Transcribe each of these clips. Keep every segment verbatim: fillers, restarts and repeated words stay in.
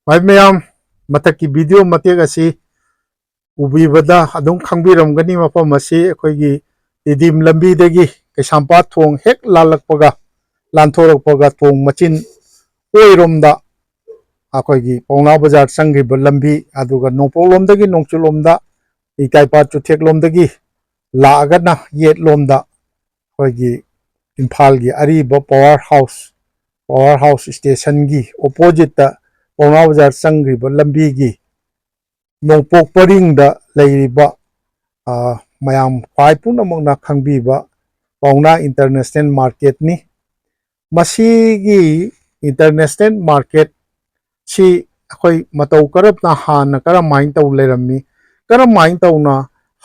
ꯚꯥꯏ ꯃꯌꯥꯝ, ꯃꯊꯛꯀꯤ ꯚꯤꯗꯤꯑꯣ ꯃꯇꯦꯛ ꯑꯁꯤ ꯎꯕꯤꯕꯗ ꯑꯗꯨꯝ ꯈꯪꯕꯤꯔꯝꯒꯅꯤ꯫ ꯃꯐꯝ ꯑꯁꯤ ꯑꯩꯈꯣꯏꯒꯤ ꯇꯤꯗꯤꯝ ꯂꯝꯕꯤꯗꯒꯤ ꯀꯩꯁꯥꯝꯄꯥꯠ ꯊꯣꯡ ꯍꯦꯛ ꯂꯥꯜꯂꯛꯄꯒ, ꯂꯥꯟꯊꯣꯔꯛꯄꯒ ꯊꯣꯡ ꯃꯆꯤꯟ ꯑꯣꯏꯔꯣꯝꯗ ꯑꯩꯈꯣꯏꯒꯤ ꯄꯥꯎꯅꯥ ꯕꯖꯥꯔ ꯆꯪꯈꯤꯕ ꯂꯝꯕꯤ, ꯑꯗꯨꯒ ꯅꯣꯡꯄꯣꯛꯂꯣꯝꯗꯒꯤ ꯅꯣꯡꯆꯨꯞꯂꯣꯝꯗ, ꯏꯀꯥꯏꯄꯥꯠ ꯆꯨꯊꯦꯛꯂꯣꯝꯗꯒꯤ ꯂꯥꯛꯑꯒꯅ ꯌꯦꯠꯂꯣꯝꯗ ꯑꯩꯈꯣꯏꯒꯤ ꯏꯝꯐꯥꯜꯒꯤ ꯑꯔꯤꯕ ꯄꯋꯥꯔ ꯍꯥꯎꯁ, ꯄꯋꯥꯔ ꯍꯥꯎꯁ ꯁ꯭ꯇꯦꯁꯟꯒꯤ ꯑꯣꯄꯣꯖꯤꯠꯇ ꯄꯥꯎꯅꯥ ꯕꯖꯥꯔ ꯆꯪꯈ꯭ꯔꯤꯕ ꯂꯝꯕꯤꯒꯤ ꯅꯣꯡꯄꯣꯛ ꯄꯔꯤꯡꯗ ꯂꯩꯔꯤꯕ, ꯑ, ꯃꯌꯥꯝ ꯈ꯭ꯋꯥꯏ ꯄꯨꯝꯅꯃꯛꯅ ꯈꯪꯕꯤꯕ ꯄꯥꯎꯅꯥ ꯏꯟꯇꯔꯅꯦꯁꯅꯦꯜ ꯃꯥꯔꯀꯦꯠꯅꯤ꯫ ꯃꯁꯤꯒꯤ ꯏꯟꯇꯔꯅꯦꯁꯅꯦꯜ ꯃꯥꯔꯀꯦꯠ ꯁꯤ ꯑꯩꯈꯣꯏ ꯃꯇꯧ ꯀꯔꯝꯅ, ꯍꯥꯟꯅ ꯀꯔꯝꯍꯥꯏꯅ ꯇꯧ ꯂꯩꯔꯝꯃꯤ, ꯀꯔꯝꯍꯥꯏꯅ ꯇꯧꯅ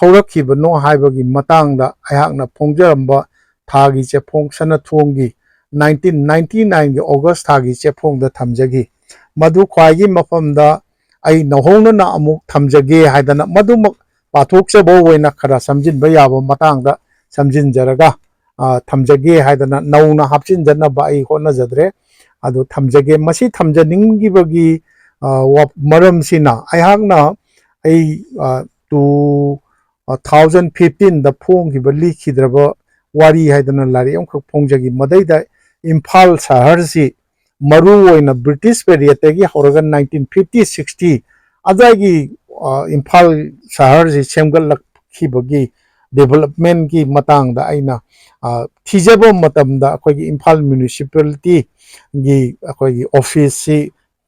ꯍꯧꯔꯛꯈꯤꯕꯅꯣ ꯍꯥꯏꯕꯒꯤ ꯃꯇꯥꯡꯗ ꯑꯩꯍꯥꯛꯅ ꯐꯣꯡꯖꯔꯝꯕ ꯊꯥꯒꯤ ꯆꯦꯐꯣꯡ ꯁꯅꯥꯊꯣꯡꯒꯤ nineteen ninety nineꯒꯤ August ꯊꯥꯒꯤ ꯆꯦꯐꯣꯡꯗ ꯊꯝꯖꯈꯤ꯫ ꯃꯗꯨ ꯈ꯭ꯋꯥꯏꯒꯤ ꯃꯐꯝꯗ ꯑꯩ ꯅꯧꯍꯧꯅꯅ ꯑꯃꯨꯛ ꯊꯝꯖꯒꯦ ꯍꯥꯏꯗꯅ, ꯃꯗꯨꯃꯛ ꯄꯥꯊꯣꯛꯆꯕ ꯑꯣꯏꯅ ꯈꯔ ꯁꯝꯖꯤꯟꯕ ꯌꯥꯕ ꯃꯇꯥꯡꯗ ꯁꯝꯖꯤꯟꯖꯔꯒ, ꯑ, ꯊꯝꯖꯒꯦ ꯍꯥꯏꯗꯅ, ꯅꯧꯅ ꯍꯥꯞꯆꯤꯟꯖꯅꯕ ꯑꯩ ꯍꯣꯠꯅꯖꯗ꯭ꯔꯦ꯫ ꯑꯗꯨ ꯊꯝꯖꯒꯦ꯫ ꯃꯁꯤ ꯊꯝꯖꯅꯤꯡꯈꯤꯕꯒꯤ, ꯑ, ꯋꯥ-, ꯃꯔꯝꯁꯤꯅ, ꯑꯩꯍꯥꯛꯅ ꯑꯩ, ꯑ, two thousand fifteenꯗ ꯐꯣꯡꯈꯤꯕ ꯂꯤꯈꯤꯗ꯭ꯔꯕ ꯋꯥꯔꯤ ꯍꯥꯏꯗꯅ ꯂꯥꯏꯔꯤꯛ ꯑꯃꯈꯛ ꯐꯣꯡꯖꯈꯤ꯫ ꯃꯗꯩꯗ ꯏꯝꯐꯥꯜ ꯁꯍꯔꯁꯤ ꯃꯔꯨ ꯑꯣꯏꯅ ꯕ꯭ꯔꯤꯇꯤꯁ ꯄꯦꯔꯤꯌꯠꯇꯒꯤ ꯍꯧꯔꯒ nineteen fifty sixty ꯑꯗꯨꯋꯥꯏꯒꯤ, ꯑ, ꯏꯝꯐꯥꯜ ꯁꯍꯔꯁꯤ ꯁꯦꯝꯒꯠꯂꯛꯈꯤꯕꯒꯤ ꯗꯤꯕꯂꯞꯃꯦꯟꯒꯤ ꯃꯇꯥꯡꯗ ꯑꯩꯅ ꯊꯤꯖꯕ ꯃꯇꯝꯗ ꯑꯩꯈꯣꯏꯒꯤ ꯏꯝꯐꯥꯜ ꯃ꯭ꯌꯨꯅꯤꯁꯤꯄꯥꯂꯤꯇꯤꯒꯤ ꯑꯩꯈꯣꯏꯒꯤ ꯑꯣꯐꯤꯁꯁꯤ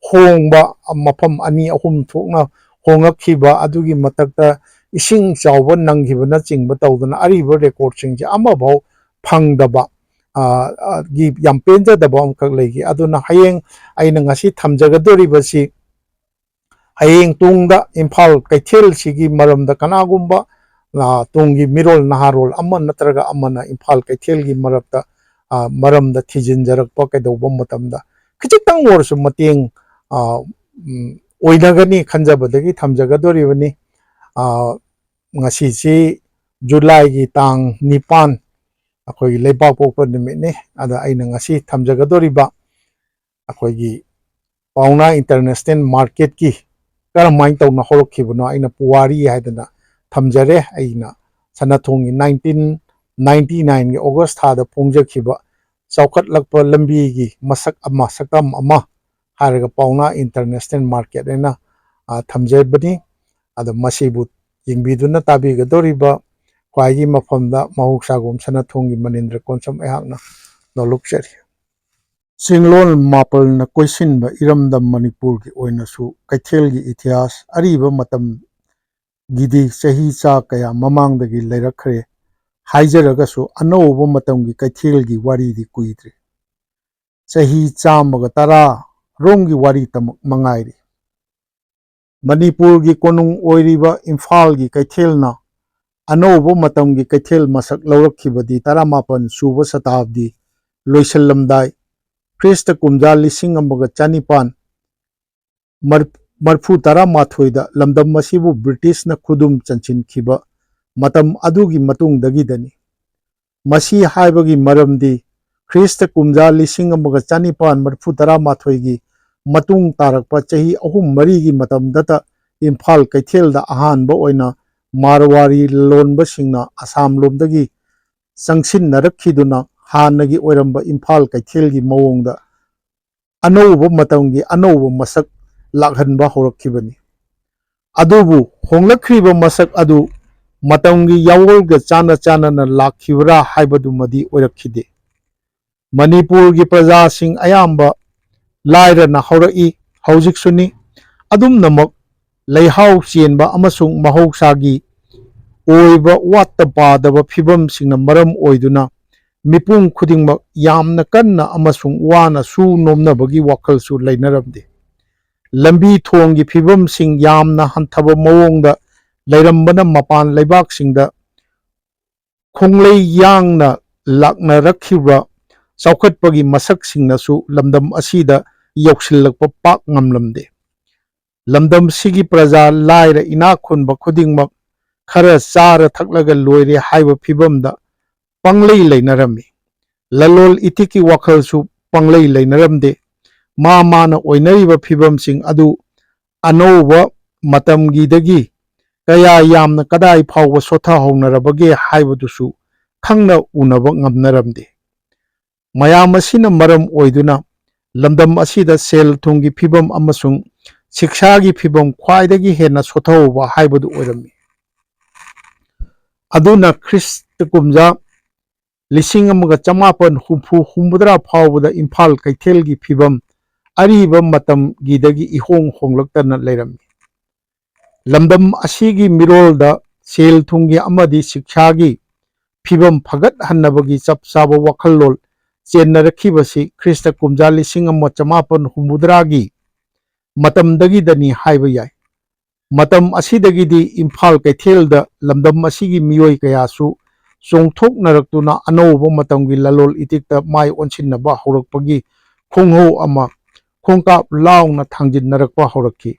ꯍꯣꯡꯕ, ꯃꯐꯝ ꯑꯅꯤ ꯑꯍꯨꯝ ꯊꯣꯛꯅ ꯍꯣꯡꯂꯛꯈꯤꯕ, ꯑꯗꯨꯒꯤ ꯃꯊꯛꯇ ꯏꯁꯤꯡ ꯆꯥꯎꯕ ꯅꯪꯈꯤꯕꯅꯆꯤꯡꯕ ꯇꯧꯗꯅ ꯑꯔꯤꯕ ꯔꯦꯀꯣꯔꯠꯁꯤꯡꯁꯦ ꯑꯃꯐꯥꯎ ꯐꯪꯗꯕ, ꯒꯤ ꯌꯥꯝ ꯄꯦꯟꯖꯗꯕ ꯑꯃꯈꯛ ꯂꯩꯈꯤ꯫ ꯑꯗꯨꯅ ꯍꯌꯦꯡ ꯑꯩꯅ ꯉꯁꯤ ꯊꯝꯖꯒꯗꯧꯔꯤꯕꯁꯤ, ꯍꯌꯦꯡ ꯇꯨꯡꯗ ꯏꯝꯐꯥꯜ ꯀꯩꯊꯦꯜꯁꯤꯒꯤ ꯃꯔꯝꯗ ꯀꯅꯥꯒꯨꯝꯕ ꯇꯨꯡꯒꯤ ꯃꯤꯔꯣꯜ ꯅꯍꯥꯔꯣꯜ ꯑꯃ ꯅꯠꯇ꯭ꯔꯒ ꯑꯃꯅ ꯏꯝꯐꯥꯜ ꯀꯩꯊꯦꯜꯒꯤ ꯃꯔꯛꯇ ꯃꯔꯝꯗ ꯊꯤꯖꯤꯟꯖꯔꯛꯄ ꯀꯩꯗꯧꯕ ꯃꯇꯝꯗ ꯈꯤꯖꯤꯛꯇꯪ ꯑꯣꯏꯔꯁꯨ ꯃꯇꯦꯡ ꯑꯣꯏꯅꯒꯅꯤ ꯈꯟꯖꯕꯗꯒꯤ ꯊꯝꯖꯒꯗꯧꯔꯤꯕꯅꯤ꯫ ꯉꯁꯤꯁꯤ ꯖꯨꯂꯥꯏꯒꯤ ꯇꯥꯡ ꯅꯤꯄꯥꯟ, ꯑꯩꯈꯣꯏꯒꯤ ꯂꯩꯕꯥꯛ ꯄꯣꯛꯄ ꯅꯨꯃꯤꯠꯅꯤ꯫ ꯑꯗ ꯑꯩꯅ ꯉꯁꯤ ꯊꯝꯖꯒꯗꯧꯔꯤꯕ ꯑꯩꯈꯣꯏꯒꯤ ꯄꯥꯎꯅꯥ ꯏꯟꯇꯔꯅꯦꯁꯅꯦꯜ ꯃꯥꯔꯀꯦꯠꯀꯤ ꯀꯔꯝꯍꯥꯏꯅ ꯇꯧꯅ ꯍꯧꯔꯛꯈꯤꯕꯅꯣ ꯑꯩꯅ ꯄꯨꯋꯥꯔꯤ ꯍꯥꯏꯗꯅ ꯊꯝꯖꯔꯦ꯫ ꯑꯩꯅ ꯁꯅꯥꯊꯣꯡꯒꯤ nineteen ninety nineꯒꯤ August ꯊꯥꯗ ꯐꯣꯡꯖꯈꯤꯕ ꯆꯥꯎꯈꯠꯂꯛꯄ ꯂꯝꯕꯤꯒꯤ ꯃꯁꯛ ꯑꯃ, ꯁꯛꯇꯝ ꯑꯃ ꯍꯥꯏꯔꯒ ꯄꯥꯎꯅꯥ ꯏꯟꯇꯔꯅꯦꯁꯅꯦꯜ ꯃꯥꯔꯀꯦꯠ ꯍꯥꯏꯅ ꯊꯝꯖꯕꯅꯤ꯫ ꯑꯗꯣ ꯃꯁꯤꯕꯨ ꯌꯦꯡꯕꯤꯗꯨꯅ ꯇꯥꯕꯤꯒꯗꯧꯔꯤꯕ ꯈ꯭ꯋꯥꯏꯒꯤ ꯃꯐꯝꯗ ꯃꯍꯧꯁꯥꯒꯨꯝ ꯁꯅꯥꯊꯣꯡꯒꯤ ꯃꯅꯤꯟꯗ꯭ꯔ ꯀꯣꯟꯁꯝ ꯑꯩꯍꯥꯛꯅ ꯅꯣꯂꯨꯛꯆꯔꯤ꯫ ꯆꯤꯡꯂꯣꯟ ꯃꯥꯄꯜꯅ ꯀꯣꯏꯁꯤꯟꯕ ꯏꯔꯝꯗꯝ ꯃꯅꯤꯄꯨꯔꯒꯤ ꯑꯣꯏꯅꯁꯨ ꯀꯩꯊꯦꯜꯒꯤ ꯏꯇꯤꯍꯥꯁ ꯑꯔꯤꯕ ꯃꯇꯝꯒꯤꯗꯤ ꯆꯍꯤ ꯆꯥ ꯀꯌꯥ ꯃꯃꯥꯡꯗꯒꯤ ꯂꯩꯔꯛꯈ꯭ꯔꯦ ꯍꯥꯏꯖꯔꯒꯁꯨ, ꯑꯅꯧꯕ ꯃꯇꯝꯒꯤ ꯀꯩꯊꯦꯜꯒꯤ ꯋꯥꯔꯤꯗꯤ ꯀꯨꯏꯗ꯭ꯔꯤ꯫ ꯆꯍꯤ ꯆꯥꯝꯃꯒ ꯇꯔꯥ ꯔꯣꯝꯒꯤ ꯋꯥꯔꯤꯇꯃꯛ ꯃꯉꯥꯏꯔꯤ꯫ ꯃꯅꯤꯄꯨꯔꯒꯤ ꯀꯣꯅꯨꯡ ꯑꯣꯏꯔꯤꯕ ꯏꯝꯐꯥꯜꯒꯤ ꯀꯩꯊꯦꯜꯅ ꯑꯅꯧꯕ ꯃꯇꯝꯒꯤ ꯀꯩꯊꯦꯜ ꯃꯁꯛ ꯂꯧꯔꯛꯈꯤꯕꯗꯤ ꯇꯔꯥꯃꯥꯄꯟ ꯁꯨꯕ ꯁꯇꯥꯕꯗꯤ ꯂꯣꯏꯁꯤꯜꯂꯝꯗꯥꯏ, ꯈ꯭ꯔꯤꯁꯇ ꯀꯨꯝꯖꯥ ꯂꯤꯁꯤꯡ ꯑꯃꯒ ꯆꯅꯤꯄꯥꯟ ꯃꯔꯐꯨ ꯇꯔꯥꯃꯥꯊꯣꯏꯗ ꯂꯝꯗꯝ ꯑꯁꯤꯕꯨ ꯕ꯭ꯔꯤꯇꯤꯁꯅ ꯈꯨꯗꯨꯝ ꯆꯟꯁꯤꯟꯈꯤꯕ ꯃꯇꯝ ꯑꯗꯨꯒꯤ ꯃꯇꯨꯡꯗꯒꯤꯗꯅꯤ꯫ ꯃꯁꯤ ꯍꯥꯏꯕꯒꯤ ꯃꯔꯝꯗꯤ ꯈ꯭ꯔꯤꯁꯇ ꯀꯨꯝꯖꯥ ꯂꯤꯁꯤꯡ ꯑꯃꯒ ꯆꯅꯤꯄꯥꯟ ꯃꯔꯐꯨ ꯇꯔꯥꯃꯥꯊꯣꯏꯒꯤ ꯃꯇꯨꯡ ꯇꯥꯔꯛꯄ ꯆꯍꯤ ꯑꯍꯨꯝ ꯃꯔꯤꯒꯤ ꯃꯇꯝꯗꯇ ꯏꯝꯐꯥꯜ ꯀꯩꯊꯦꯜꯗ ꯑꯍꯥꯟꯕ ꯑꯣꯏꯅ ꯃꯥꯔꯋꯥꯔꯤ ꯂꯂꯣꯟꯕꯁꯤꯡꯅ ꯑꯁꯥꯝ ꯂꯣꯝꯗꯒꯤ ꯆꯪꯁꯤꯟꯅꯔꯛꯈꯤꯗꯨꯅ ꯍꯥꯟꯅꯒꯤ ꯑꯣꯏꯔꯝꯕ ꯏꯝꯐꯥꯜ ꯀꯩꯊꯦꯜꯒꯤ ꯃꯑꯣꯡꯗ ꯑꯅꯧꯕ ꯃꯇꯝꯒꯤ ꯑꯅꯧꯕ ꯃꯁꯛ ꯂꯥꯛꯍꯟꯕ ꯍꯧꯔꯛꯈꯤꯕꯅꯤ꯫ ꯑꯗꯨꯕꯨ ꯍꯣꯡꯂꯛꯈ꯭ꯔꯤꯕ ꯃꯁꯛ ꯑꯗꯨ ꯃꯇꯝꯒꯤ ꯌꯥꯋꯣꯜꯒ ꯆꯥꯟꯅ ꯆꯥꯟꯅꯅ ꯂꯥꯛꯈꯤꯕ꯭ꯔꯥ ꯍꯥꯏꯕꯗꯨꯃꯗꯤ ꯑꯣꯏꯔꯛꯈꯤꯗꯦ꯫ ꯃꯅꯤꯄꯨꯔꯒꯤ ꯄ꯭ꯔꯖꯥꯁꯤꯡ ꯑꯌꯥꯝꯕ ꯂꯥꯏꯔꯅ ꯍꯧꯔꯛꯏ, ꯍꯧꯖꯤꯛꯁꯨꯅꯤ꯫ ꯑꯗꯨꯝꯅꯃꯛ ꯂꯩꯍꯥꯎ ꯆꯦꯟꯕ ꯑꯃꯁꯨꯡ ꯃꯍꯧꯁꯥꯒꯤ ꯑꯣꯏꯕ ꯋꯥꯠꯇ ꯄꯥꯗꯕ ꯐꯤꯕꯝꯁꯤꯡꯅ ꯃꯔꯝ ꯑꯣꯏꯗꯨꯅ ꯃꯤꯄꯨꯝ ꯈꯨꯗꯤꯡꯃꯛ ꯌꯥꯝꯅ ꯀꯟꯅ ꯑꯃꯁꯨꯡ ꯋꯥꯅ ꯁꯨ ꯅꯣꯝꯅꯕꯒꯤ ꯋꯥꯈꯜꯁꯨ ꯂꯩꯅꯔꯝꯗꯦ꯫ ꯂꯝꯕꯤ ꯊꯣꯡꯒꯤ ꯐꯤꯕꯝꯁꯤꯡ ꯌꯥꯝꯅ ꯍꯟꯊꯕ ꯃꯑꯣꯡꯗ ꯂꯩꯔꯝꯕꯅ ꯃꯄꯥꯟ ꯂꯩꯕꯥꯛꯁꯤꯡꯗ ꯈꯣꯡꯂꯩ ꯌꯥꯡꯅ ꯂꯥꯛꯅꯔꯛꯈꯤꯕ ꯆꯥꯎꯈꯠꯄꯒꯤ ꯃꯁꯛꯁꯤꯡꯅꯁꯨ ꯂꯝꯗꯝ ꯑꯁꯤꯗ ꯌꯧꯁꯤꯜꯂꯛꯄ ꯄꯥꯛ ꯉꯝꯂꯝꯗꯦ꯫ ꯂꯝꯗꯝꯁꯤꯒꯤ ꯄ꯭ꯔꯖꯥ ꯂꯥꯏꯔ ꯏꯅꯥꯛ ꯈꯨꯟꯕ ꯈꯨꯗꯤꯡꯃꯛ ꯈꯔ ꯆꯥꯔ ꯊꯛꯂꯒ ꯂꯣꯏꯔꯦ ꯍꯥꯏꯕ ꯐꯤꯕꯝꯗ ꯄꯪꯂꯩ ꯂꯩꯅꯔꯝꯃꯤ꯫ ꯂꯂꯣꯜ ꯏꯇꯤꯛꯀꯤ ꯋꯥꯈꯜꯁꯨ ꯄꯪꯂꯩ ꯂꯩꯅꯔꯝꯗꯦ꯫ ꯃꯥ ꯃꯥꯅ ꯑꯣꯏꯅꯔꯤꯕ ꯐꯤꯕꯝꯁꯤꯡ ꯑꯗꯨ ꯑꯅꯧꯕ ꯃꯇꯝꯒꯤꯗꯒꯤ ꯀꯌꯥ ꯌꯥꯝꯅ ꯀꯗꯥꯏ ꯐꯥꯎꯕ ꯁꯣꯊꯍꯧꯅꯔꯕꯒꯦ ꯍꯥꯏꯕꯗꯨꯁꯨ ꯈꯪꯅ ꯎꯅꯕ ꯉꯝꯅꯔꯝꯗꯦ꯫ ꯃꯌꯥꯝ ꯑꯁꯤꯅ ꯃꯔꯝ ꯑꯣꯏꯗꯨꯅ ꯂꯝꯗꯝ ꯑꯁꯤꯗ ꯁꯦꯜ ꯊꯨꯝꯒꯤ ꯐꯤꯕꯝ ꯑꯃꯁꯨꯡ ꯁꯤꯛꯁꯥꯒꯤ ꯐꯤꯕꯝ ꯈ꯭ꯋꯥꯏꯗꯒꯤ ꯍꯦꯟꯅ ꯁꯣꯊꯍꯧꯕ ꯍꯥꯏꯕꯗꯨ ꯑꯣꯏꯔꯝꯃꯤ꯫ ꯑꯗꯨꯅ ꯈ꯭ꯔꯤꯁꯇ ꯀꯨꯝꯖꯥ ꯂꯤꯁꯤꯡ ꯑꯃꯒ ꯆꯃꯥꯄꯟ ꯍꯨꯝꯐꯨ ꯍꯨꯝꯐꯨꯇꯔꯥ ꯐꯥꯎꯕꯗ ꯏꯝꯐꯥꯜ ꯀꯩꯊꯦꯜꯒꯤ ꯐꯤꯕꯝ ꯑꯔꯤꯕ ꯃꯇꯝꯒꯤꯗꯒꯤ ꯏꯍꯣꯡ ꯍꯣꯡꯂꯛꯇꯅ ꯂꯩꯔꯝꯃꯤ꯫ ꯂꯝꯗꯝ ꯑꯁꯤꯒꯤ ꯃꯤꯔꯣꯜꯗ ꯁꯦꯜ ꯊꯨꯝꯒꯤ ꯑꯃꯗꯤ ꯁꯤꯛꯁꯥꯒꯤ ꯐꯤꯕꯝ ꯐꯒꯠꯍꯟꯅꯕꯒꯤ ꯆꯞ ꯆꯥꯕ ꯋꯥꯈꯜꯂꯣꯟ ꯆꯦꯟꯅꯔꯛꯈꯤꯕꯁꯤ ꯈ꯭ꯔꯤꯁꯇ ꯀꯨꯝꯖꯥ ꯂꯤꯁꯤꯡ ꯑꯃ ꯆꯃꯥꯄꯟ ꯍꯨꯝꯐꯨꯇꯔꯥꯒꯤ ꯃꯇꯝꯗꯒꯤꯗꯅꯤ ꯍꯥꯏꯕ ꯌꯥꯏ꯫ ꯃꯇꯝ ꯑꯁꯤꯗꯒꯤꯗꯤ ꯏꯝꯐꯥꯜ ꯀꯩꯊꯦꯜꯗ ꯂꯝꯗꯝ ꯑꯁꯤꯒꯤ ꯃꯤꯑꯣꯏ ꯀꯌꯥꯁꯨ ꯆꯣꯡꯊꯣꯛꯅꯔꯛꯇꯨꯅ ꯑꯅꯧꯕ ꯃꯇꯝꯒꯤ ꯂꯂꯣꯜ ꯏꯇꯤꯛꯇ ꯃꯥꯏ ꯑꯣꯟꯁꯤꯟꯅꯕ ꯍꯧꯔꯛꯄꯒꯤ ꯈꯣꯡꯍꯧ ꯑꯃ ꯈꯣꯡꯀꯥꯞ ꯂꯥꯎꯅ ꯊꯥꯡꯖꯤꯟꯅꯔꯛꯄ ꯍꯧꯔꯛꯈꯤ꯫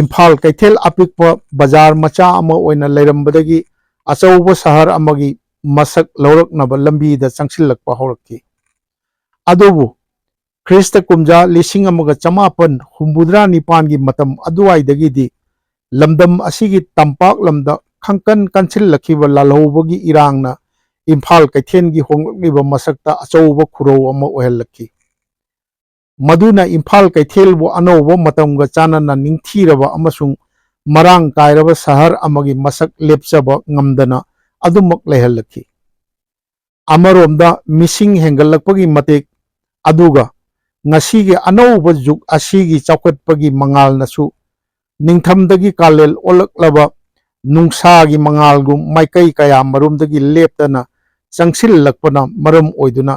ꯏꯝꯐꯥꯜ ꯀꯩꯊꯦꯜ ꯑꯄꯤꯛꯄ ꯕꯖꯥꯔ ꯃꯆꯥ ꯑꯃ ꯑꯣꯏꯅ ꯂꯩꯔꯝꯕꯗꯒꯤ ꯑꯆꯧꯕ ꯁꯍꯔ ꯑꯃꯒꯤ ꯃꯁꯛ ꯂꯧꯔꯛꯅꯕ ꯂꯝꯕꯤꯗ ꯆꯪꯁꯤꯜꯂꯛꯄ ꯍꯧꯔꯛꯈꯤ꯫ ꯑꯗꯨꯕꯨ ꯈ꯭ꯔꯤꯁꯇ ꯀꯨꯝꯖꯥ ꯂꯤꯁꯤꯡ ꯑꯃꯒ ꯆꯃꯥꯄꯟ ꯍꯨꯝꯐꯨꯇꯔꯥ ꯅꯤꯄꯥꯟꯒꯤ ꯃꯇꯝ ꯑꯗꯨꯋꯥꯏꯗꯒꯤꯗꯤ ꯂꯝꯗꯝ ꯑꯁꯤꯒꯤ ꯇꯝꯄꯥꯛ ꯂꯝꯗ ꯈꯪꯀꯟ ꯀꯟꯁꯤꯜꯂꯛꯈꯤꯕ ꯂꯥꯜꯍꯧꯕꯒꯤ ꯏꯔꯥꯡꯅ ꯏꯝꯐꯥꯜ ꯀꯩꯊꯦꯜꯒꯤ ꯍꯣꯡꯂꯛꯂꯤꯕ ꯃꯁꯛꯇ ꯑꯆꯧꯕ ꯈꯨꯔꯧ ꯑꯃ ꯑꯣꯏꯍꯜꯂꯛꯈꯤ꯫ ꯃꯗꯨꯅ ꯏꯝꯐꯥꯜ ꯀꯩꯊꯦꯜꯕꯨ ꯑꯅꯧꯕ ꯃꯇꯝꯒ ꯆꯥꯟꯅꯅ ꯅꯤꯡꯊꯤꯔꯕ ꯑꯃꯁꯨꯡ ꯃꯔꯥꯡ ꯀꯥꯏꯔꯕ ꯁꯍꯔ ꯑꯃꯒꯤ ꯃꯁꯛ ꯂꯦꯞꯆꯕ ꯉꯝꯗꯅ ꯑꯗꯨꯃꯛ ꯂꯩꯍꯜꯂꯛꯈꯤ꯫ ꯑꯃꯔꯣꯝꯗ ꯃꯤꯁꯤꯡ ꯍꯦꯟꯒꯠꯂꯛꯄꯒꯤ ꯃꯇꯤꯛ ꯑꯗꯨꯒ ꯉꯁꯤꯒꯤ ꯑꯅꯧꯕ ꯖꯨꯒ ꯑꯁꯤꯒꯤ ꯆꯥꯎꯈꯠꯄꯒꯤ ꯃꯉꯥꯜꯅꯁꯨ ꯅꯤꯡꯊꯝꯗꯒꯤ ꯀꯥꯂꯦꯟ ꯑꯣꯜꯂꯛꯂꯕ ꯅꯨꯡꯁꯥꯒꯤ ꯃꯉꯥꯜꯒꯨꯝ ꯃꯥꯏꯀꯩ ꯀꯌꯥ ꯃꯔꯨꯝꯗꯒꯤ ꯂꯦꯞꯇꯅ ꯆꯪꯁꯤꯜꯂꯛꯄꯅ ꯃꯔꯝ ꯑꯣꯏꯗꯨꯅ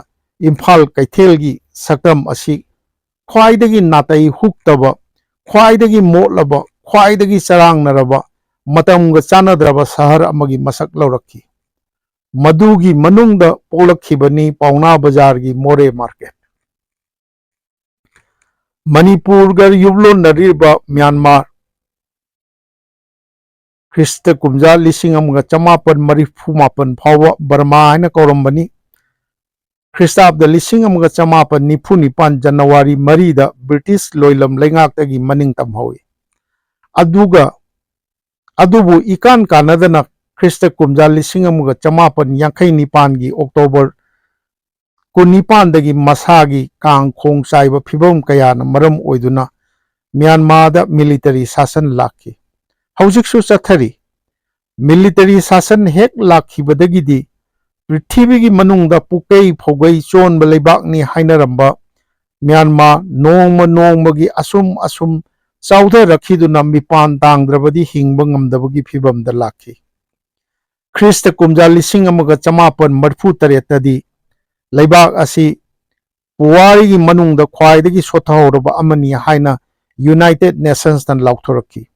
ꯏꯝꯐꯥꯜ ꯀꯩꯊꯦꯜꯒꯤ ꯁꯛꯇꯝ ꯑꯁꯤ ꯈ꯭ꯋꯥꯏꯗꯒꯤ ꯅꯥꯇꯩ ꯍꯨꯛꯇꯕ, ꯈ꯭ꯋꯥꯏꯗꯒꯤ ꯃꯣꯠꯂꯕ, ꯈ꯭ꯋꯥꯏꯗꯒꯤ ꯆꯔꯥꯡꯅꯔꯕ, ꯃꯇꯝꯒ ꯆꯥꯟꯅꯗ꯭ꯔꯕ ꯁꯍꯔ ꯑꯃꯒꯤ ꯃꯁꯛ ꯂꯧꯔꯛꯈꯤ꯫ ꯃꯗꯨꯒꯤ ꯃꯅꯨꯡꯗ ꯄꯣꯛꯂꯛꯈꯤꯕꯅꯤ ꯄꯥꯎꯅꯥ ꯕꯖꯥꯔꯒꯤ ꯃꯣꯔꯦ ꯃꯥꯔꯀꯦꯠ꯫ ꯃꯅꯤꯄꯨꯔꯒ ꯌꯨꯝꯂꯣꯟꯅꯔꯤꯕ ꯃ꯭ꯌꯥꯟꯃꯥꯔ, ꯈ꯭ꯔꯤꯁꯇ ꯀꯨꯝꯖꯥ ꯂꯤꯁꯤꯡ ꯑꯃꯒ ꯆꯃꯥꯄꯟ ꯃꯔꯤꯐꯨ ꯃꯥꯄꯟ ꯐꯥꯎꯕ ꯕꯔꯃꯥ ꯍꯥꯏꯅ ꯀꯧꯔꯝꯕꯅꯤ꯫ ꯈ꯭ꯔꯤꯁꯇꯥꯕꯗ ꯂꯤꯁꯤꯡ ꯑꯃꯒ ꯆꯃꯥꯄꯟ ꯅꯤꯐꯨ ꯅꯤꯄꯥꯟ ꯖꯅꯋꯥꯔꯤ ꯃꯔꯤꯗ ꯕ꯭ꯔꯤꯇꯤꯁ ꯂꯣꯏꯂꯝ ꯂꯩꯉꯥꯛꯇꯒꯤ ꯃꯅꯤꯡ ꯇꯝꯍꯧꯏ꯫ ꯑꯗꯨꯒ ꯑꯗꯨꯕꯨ ꯏꯀꯥꯟ ꯀꯥꯟꯅꯗꯅ ꯈ꯭ꯔꯤꯁꯇ ꯀꯨꯝꯖꯥ ꯂꯤꯁꯤꯡ ꯑꯃꯒ ꯆꯃꯥꯄꯟ ꯌꯥꯡꯈꯩ ꯅꯤꯄꯥꯟꯒꯤ ꯑꯣꯛꯇꯣꯕꯔ ꯀꯨꯟꯅꯤꯄꯥꯟꯗꯒꯤ ꯃꯁꯥꯒꯤ ꯀꯥꯡ ꯈꯣꯡ ꯆꯥꯏꯕ ꯐꯤꯕꯝ ꯀꯌꯥꯅ ꯃꯔꯝ ꯑꯣꯏꯗꯨꯅ ꯃ꯭ꯌꯥꯟꯃꯥꯔꯗ ꯃꯤꯂꯤꯇꯔꯤ ꯁꯥꯁꯟ ꯂꯥꯛꯈꯤ꯫ ꯍꯧꯖꯤꯛꯁꯨ ꯆꯠꯊꯔꯤ꯫ ꯃꯤꯂꯤꯇꯔꯤ ꯁꯥꯁꯟ ꯍꯦꯛ ꯂꯥꯛꯈꯤꯕꯗꯒꯤꯗꯤ ꯄ꯭ꯔꯤꯊꯤꯕꯤꯒꯤ ꯃꯅꯨꯡꯗ ꯄꯨꯀꯩ ꯐꯧꯒꯩ ꯆꯣꯟꯕ ꯂꯩꯕꯥꯛꯅꯤ ꯍꯥꯏꯅꯔꯝꯕ ꯃ꯭ꯌꯥꯟꯃꯥꯔ ꯅꯣꯡꯃ ꯅꯣꯡꯃꯒꯤ ꯑꯁꯨꯝ ꯑꯁꯨꯝ ꯆꯥꯎꯊꯔꯛꯈꯤꯗꯨꯅ ꯃꯤꯄꯥꯟ ꯇꯥꯡꯗ꯭ꯔꯕꯗꯤ ꯍꯤꯡꯕ ꯉꯝꯗꯕꯒꯤ ꯐꯤꯕꯝꯗ ꯂꯥꯛꯈꯤ꯫ ꯈ꯭ꯔꯤꯁꯇ ꯀꯨꯝꯖꯥ ꯂꯤꯁꯤꯡ ꯑꯃꯒ ꯆꯃꯥꯄꯟ ꯃꯔꯤꯐꯨ ꯇꯔꯦꯠꯇꯗꯤ ꯂꯩꯕꯥꯛ ꯑꯁꯤ ꯄꯨꯋꯥꯔꯤꯒꯤ ꯃꯅꯨꯡꯗ ꯈ꯭ꯋꯥꯏꯗꯒꯤ ꯁꯣꯠꯊꯍꯧꯔꯕ ꯑꯃꯅꯤ ꯍꯥꯏꯅ ꯌꯨꯅꯥꯏꯇꯦꯗ ꯅꯦꯁꯟꯁꯅ ꯂꯥꯎꯊꯣꯔꯛꯈꯤ꯫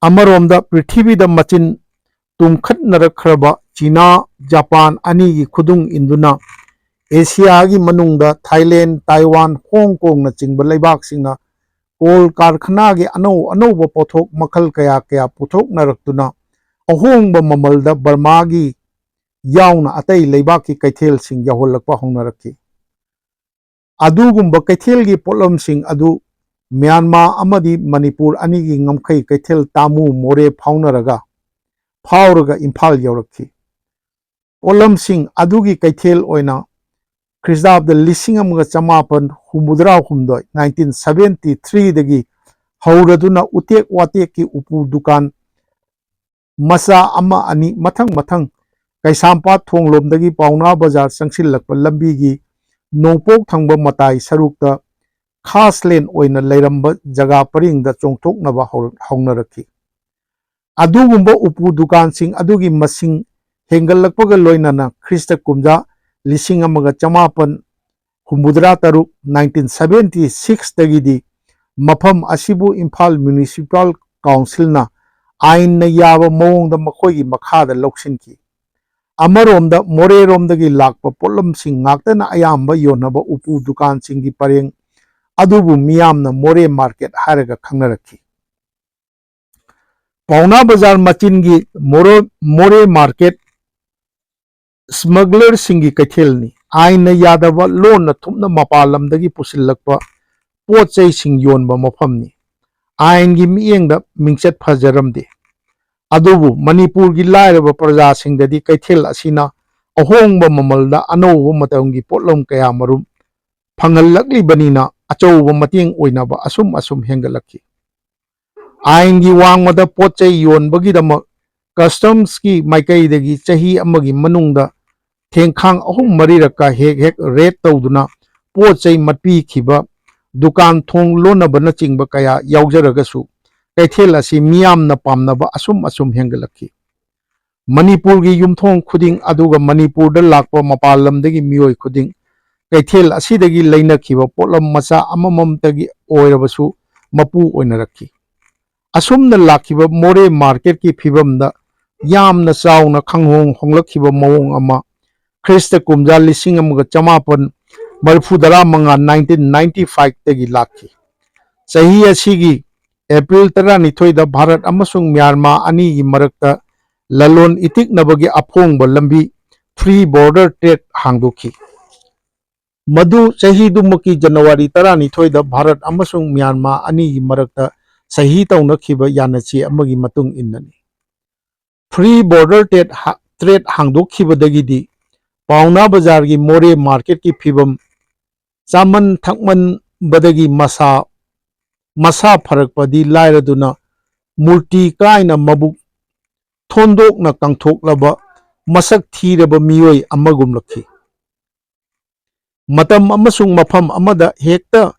ꯑꯃꯔꯣꯝꯗ ꯄ꯭ꯔꯤꯊꯤꯕꯤꯗ ꯃꯆꯤꯟ ꯇꯨꯝꯈꯠꯅꯔꯛꯈ꯭ꯔꯕ ꯆꯤꯅꯥ, ꯖꯄꯥꯟ ꯑꯅꯤꯒꯤ ꯈꯨꯗꯨꯡ ꯏꯟꯗꯨꯅ ꯑꯦꯁꯤꯌꯥꯒꯤ ꯃꯅꯨꯡꯗ ꯊꯥꯏꯂꯦꯟ, ꯇꯥꯏꯋꯥꯟ, ꯍꯣꯡ ꯀꯣꯡꯅꯆꯤꯡꯕ ꯂꯩꯕꯥꯛꯁꯤꯡꯅ ꯀꯣꯜ ꯀꯥꯔꯈꯅꯥꯒꯤ ꯑꯅꯧ ꯑꯅꯧꯕ ꯄꯣꯠꯊꯣꯛ ꯃꯈꯜ ꯀꯌꯥ ꯀꯌꯥ ꯄꯨꯊꯣꯛꯅꯔꯛꯇꯨꯅ ꯑꯍꯣꯡꯕ ꯃꯃꯜꯗ ꯕꯔꯃꯥꯒꯤ ꯌꯥꯎꯅ ꯑꯇꯩ ꯂꯩꯕꯥꯛꯀꯤ ꯀꯩꯊꯦꯜꯁꯤꯡ ꯌꯧꯍꯜꯂꯛꯄ ꯍꯧꯅꯔꯛꯈꯤ꯫ ꯑꯗꯨꯒꯨꯝꯕ ꯀꯩꯊꯦꯜꯒꯤ ꯄꯣꯠꯂꯝꯁꯤꯡ ꯑꯗꯨ ꯃ꯭ꯌꯥꯟꯃꯥꯔ ꯑꯃꯗꯤ ꯃꯅꯤꯄꯨꯔ ꯑꯅꯤꯒꯤ ꯉꯝꯈꯩ ꯀꯩꯊꯦꯜ ꯇꯥꯃꯨ ꯃꯣꯔꯦ ꯐꯥꯎꯅꯔꯒ, ꯐꯥꯎꯔꯒ ꯏꯝꯐꯥꯜ ꯌꯧꯔꯛꯈꯤ꯫ ꯄꯣꯠꯂꯝꯁꯤꯡ ꯑꯗꯨꯒꯤ ꯀꯩꯊꯦꯜ ꯑꯣꯏꯅ ꯈ꯭ꯔꯤꯁꯇꯥꯕꯗ ꯂꯤꯁꯤꯡ ꯑꯃꯒ ꯆꯃꯥꯄꯟ ꯍꯨꯝꯐꯨꯇꯔꯥ ꯍꯨꯝꯗꯣꯏ, ꯅꯥꯏꯟꯇꯤꯟ ꯁꯚꯦꯟꯇꯤ ꯊ꯭ꯔꯤꯗꯒꯤ ꯍꯧꯔꯗꯨꯅ ꯎꯇꯦꯛ ꯋꯥꯇꯦꯛꯀꯤ ꯎꯄꯨ ꯗꯨꯀꯥꯟ ꯃꯆꯥ ꯑꯃ ꯑꯅꯤ ꯃꯊꯪ ꯃꯊꯪ ꯀꯩꯁꯥꯝꯄꯥꯠ ꯊꯣꯡꯂꯣꯝꯗꯒꯤ ꯄꯥꯎꯅꯥ ꯕꯖꯥꯔ ꯆꯪꯁꯤꯜꯂꯛꯄ ꯂꯝꯕꯤꯒꯤ ꯅꯣꯡꯄꯣꯛ ꯊꯪꯕ ꯃꯇꯥꯏ ꯁꯔꯨꯛꯇ ꯈꯥꯁꯂꯦꯟ ꯑꯣꯏꯅ ꯂꯩꯔꯝꯕ ꯖꯒꯥ ꯄꯔꯤꯡꯗ ꯆꯣꯡꯊꯣꯛꯅꯕ ꯍꯧꯔꯛ-, ꯍꯧꯅꯔꯛꯈꯤ꯫ ꯑꯗꯨꯒꯨꯝꯕ ꯎꯄꯨ ꯗꯨꯀꯥꯟꯁꯤꯡ ꯑꯗꯨꯒꯤ ꯃꯁꯤꯡ ꯍꯦꯟꯒꯠꯂꯛꯄꯒ ꯂꯣꯏꯅꯅ ꯈ꯭ꯔꯤꯁꯇ ꯀꯨꯝꯖꯥ ꯂꯤꯁꯤꯡ ꯑꯃꯒ ꯆꯃꯥꯄꯟ ꯍꯨꯝꯐꯨꯇꯔꯥ ꯇꯔꯨꯛ, ꯅꯥꯏꯟꯇꯤꯟ ꯁꯚꯦꯟꯇꯤ ꯁꯤꯛꯁꯇꯒꯤꯗꯤ ꯃꯐꯝ ꯑꯁꯤꯕꯨ ꯏꯝꯐꯥꯜ ꯃ꯭ꯌꯨꯅꯤꯁꯤꯄꯥꯜ ꯀꯥꯎꯟꯁꯤꯜꯅ ꯑꯥꯏꯟꯅ ꯌꯥꯕ ꯃꯑꯣꯡꯗ ꯃꯈꯣꯏꯒꯤ ꯃꯈꯥꯗ ꯂꯧꯁꯤꯟꯈꯤ꯫ ꯑꯃꯔꯣꯝꯗ ꯃꯣꯔꯦꯔꯣꯝꯗꯒꯤ ꯂꯥꯛꯄ ꯄꯣꯠꯂꯝꯁꯤꯡ ꯉꯥꯛꯇꯅ ꯑꯌꯥꯝꯕ ꯌꯣꯟꯅꯕ ꯎꯄꯨ ꯗꯨꯀꯥꯟꯁꯤꯡꯒꯤ ꯄꯔꯦꯡ ꯑꯗꯨꯕꯨ ꯃꯤꯌꯥꯝꯅ ꯃꯣꯔꯦ ꯃꯥꯔꯀꯦꯠ ꯍꯥꯏꯔꯒ ꯈꯪꯅꯔꯛꯈꯤ꯫ ꯄꯥꯎꯅꯥ ꯕꯖꯥꯔ ꯃꯆꯤꯟꯒꯤ ꯃꯣꯔꯣ-, ꯃꯣꯔꯦ ꯃꯥꯔꯀꯦꯠ ꯁ꯭ꯃꯒꯂꯔꯁꯤꯡꯒꯤ ꯀꯩꯊꯦꯜꯅꯤ꯫ ꯑꯥꯏꯟꯅ ꯌꯥꯗꯕ ꯂꯣꯟꯅ ꯊꯨꯞꯅ ꯃꯄꯥꯟ ꯂꯝꯗꯒꯤ ꯄꯨꯁꯤꯜꯂꯛꯄ ꯄꯣꯠ ꯆꯩꯁꯤꯡ ꯌꯣꯟꯕ ꯃꯐꯝꯅꯤ꯫ ꯑꯥꯏꯟꯒꯤ ꯃꯤꯠꯌꯦꯡꯗ ꯃꯤꯡꯆꯠ ꯐꯖꯔꯝꯗꯦ꯫ ꯑꯗꯨꯕꯨ ꯃꯅꯤꯄꯨꯔꯒꯤ ꯂꯥꯏꯔꯕ ꯄ꯭ꯔꯖꯥꯁꯤꯡꯗꯗꯤ ꯀꯩꯊꯦꯜ ꯑꯁꯤꯅ ꯑꯍꯣꯡꯕ ꯃꯃꯜꯗ ꯑꯅꯧꯕ ꯃꯇꯝꯒꯤ ꯄꯣꯠꯂꯝ ꯀꯌꯥ ꯃꯔꯨꯝ ꯐꯪꯍꯜꯂꯛꯂꯤꯕꯅꯤꯅ ꯑꯆꯧꯕ ꯃꯇꯦꯡ ꯑꯣꯏꯅꯕ ꯑꯁꯨꯝ ꯑꯁꯨꯝ ꯍꯦꯟꯒꯠꯂꯛꯈꯤ꯫ ꯑꯥꯏꯟꯒꯤ ꯋꯥꯡꯃꯗ ꯄꯣꯠ ꯆꯩ ꯌꯣꯟꯕꯒꯤꯗꯃꯛ ꯀꯁꯇꯝꯁꯀꯤ ꯃꯥꯏꯀꯩꯗꯒꯤ ꯆꯍꯤ ꯑꯃꯒꯤ ꯃꯅꯨꯡꯗ ꯊꯦꯡꯈꯥꯡ ꯑꯍꯨꯝ ꯃꯔꯤꯔꯛꯀ ꯍꯦꯛ ꯍꯦꯛ ꯔꯦꯗ ꯇꯧꯗꯨꯅ ꯄꯣꯠ ꯆꯩ ꯃꯠꯄꯤꯈꯤꯕ, ꯗꯨꯀꯥꯟ ꯊꯣꯡ ꯂꯣꯟꯅꯕꯅꯆꯤꯡꯕ ꯀꯌꯥ ꯌꯥꯎꯖꯔꯒꯁꯨ, ꯀꯩꯊꯦꯜ ꯑꯁꯤ ꯃꯤꯌꯥꯝꯅ ꯄꯥꯝꯅꯕ ꯑꯁꯨꯝ ꯑꯁꯨꯝ ꯍꯦꯟꯒꯠꯂꯛꯈꯤ꯫ ꯃꯅꯤꯄꯨꯔꯒꯤ ꯌꯨꯝꯊꯣꯡ ꯈꯨꯗꯤꯡ, ꯑꯗꯨꯒ ꯃꯅꯤꯄꯨꯔꯗ ꯂꯥꯛꯄ ꯃꯄꯥꯟ ꯂꯝꯗꯒꯤ ꯃꯤꯑꯣꯏ ꯈꯨꯗꯤꯡ, ꯀꯩꯊꯦꯜ ꯑꯁꯤꯗꯒꯤ ꯂꯩꯅꯈꯤꯕ ꯄꯣꯠꯂꯝ ꯃꯆꯥ ꯑꯃꯃꯝꯇꯒꯤ ꯑꯣꯏꯔꯕꯁꯨ ꯃꯄꯨ ꯑꯣꯏꯅꯔꯛꯈꯤ꯫ ꯑꯁꯨꯝꯅ ꯂꯥꯛꯈꯤꯕ ꯃꯣꯔꯦ ꯃꯥꯔꯀꯦꯠꯀꯤ ꯐꯤꯕꯝꯗ ꯌꯥꯝꯅ ꯆꯥꯎꯅ ꯈꯪꯍꯣꯡ ꯍꯣꯡꯂꯛꯈꯤꯕ ꯃꯑꯣꯡ ꯑꯃ ꯈ꯭ꯔꯤꯁꯇ ꯀꯨꯝꯖꯥ ꯂꯤꯁꯤꯡ ꯑꯃꯒ ꯆꯃꯥꯄꯟ ꯃꯔꯤꯐꯨ ꯇꯔꯥ ꯃꯉꯥ, ꯅꯥꯏꯟꯇꯤꯟ ꯅꯥꯏꯟꯇꯤ ꯐꯥꯏꯚꯇꯒꯤ ꯂꯥꯛꯈꯤ꯫ ꯆꯍꯤ ꯑꯁꯤꯒꯤ ꯑꯦꯄ꯭ꯔꯤꯜ ꯇꯔꯥꯅꯤꯊꯣꯏꯗ ꯚꯥꯔꯠ ꯑꯃꯁꯨꯡ ꯃ꯭ꯌꯥꯟꯃꯥꯔ ꯑꯅꯤꯒꯤ ꯃꯔꯛꯇ ꯂꯂꯣꯟ ꯏꯇꯤꯛꯅꯕꯒꯤ ꯑꯐꯣꯡꯕ ꯂꯝꯕꯤ, ꯐ꯭ꯔꯤ ꯕꯣꯔꯗꯔ ꯇ꯭ꯔꯦꯗ, ꯍꯥꯡꯗꯣꯛꯈꯤ꯫ ꯃꯗꯨ ꯆꯍꯤꯗꯨꯃꯛꯀꯤ ꯖꯅꯋꯥꯔꯤ ꯇꯔꯥꯅꯤꯊꯣꯏꯗ ꯚꯥꯔꯠ ꯑꯃꯁꯨꯡ ꯃ꯭ꯌꯥꯟꯃꯥꯔ ꯑꯅꯤꯒꯤ ꯃꯔꯛꯇ ꯁꯍꯤ ꯇꯧꯅꯈꯤꯕ ꯌꯥꯅꯆꯦ ꯑꯃꯒꯤ ꯃꯇꯨꯡ ꯏꯟꯅꯅꯤ꯫ ꯐ꯭ꯔꯤ ꯕꯣꯔꯗꯔ ꯇ꯭ꯔꯦꯗ ꯍꯥ-, ꯇ꯭ꯔꯦꯗ ꯍꯥꯡꯗꯣꯛꯈꯤꯕꯗꯒꯤꯗꯤ ꯄꯥꯎꯅꯥ ꯕꯖꯥꯔꯒꯤ ꯃꯣꯔꯦ ꯃꯥꯔꯀꯦꯠꯀꯤ ꯐꯤꯕꯝ ꯆꯥꯃꯟ ꯊꯛꯃꯟꯕꯗꯒꯤ ꯃꯁꯥ ꯃꯁꯥ ꯐꯔꯛꯄꯗꯤ ꯂꯥꯏꯔꯗꯨꯅ ꯃꯨꯔꯇꯤ ꯀꯥꯏꯅ ꯃꯕꯨꯛ ꯊꯣꯟꯗꯣꯛꯅ ꯀꯪꯊꯣꯛꯂꯕ ꯃꯁꯛ ꯊꯤꯔꯕ ꯃꯤꯑꯣꯏ ꯑꯃꯒꯨꯝꯂꯛꯈꯤ꯫ ꯃꯇꯝ ꯑꯃꯁꯨꯡ ꯃꯐꯝ ꯑꯃꯗ ꯍꯦꯛꯇ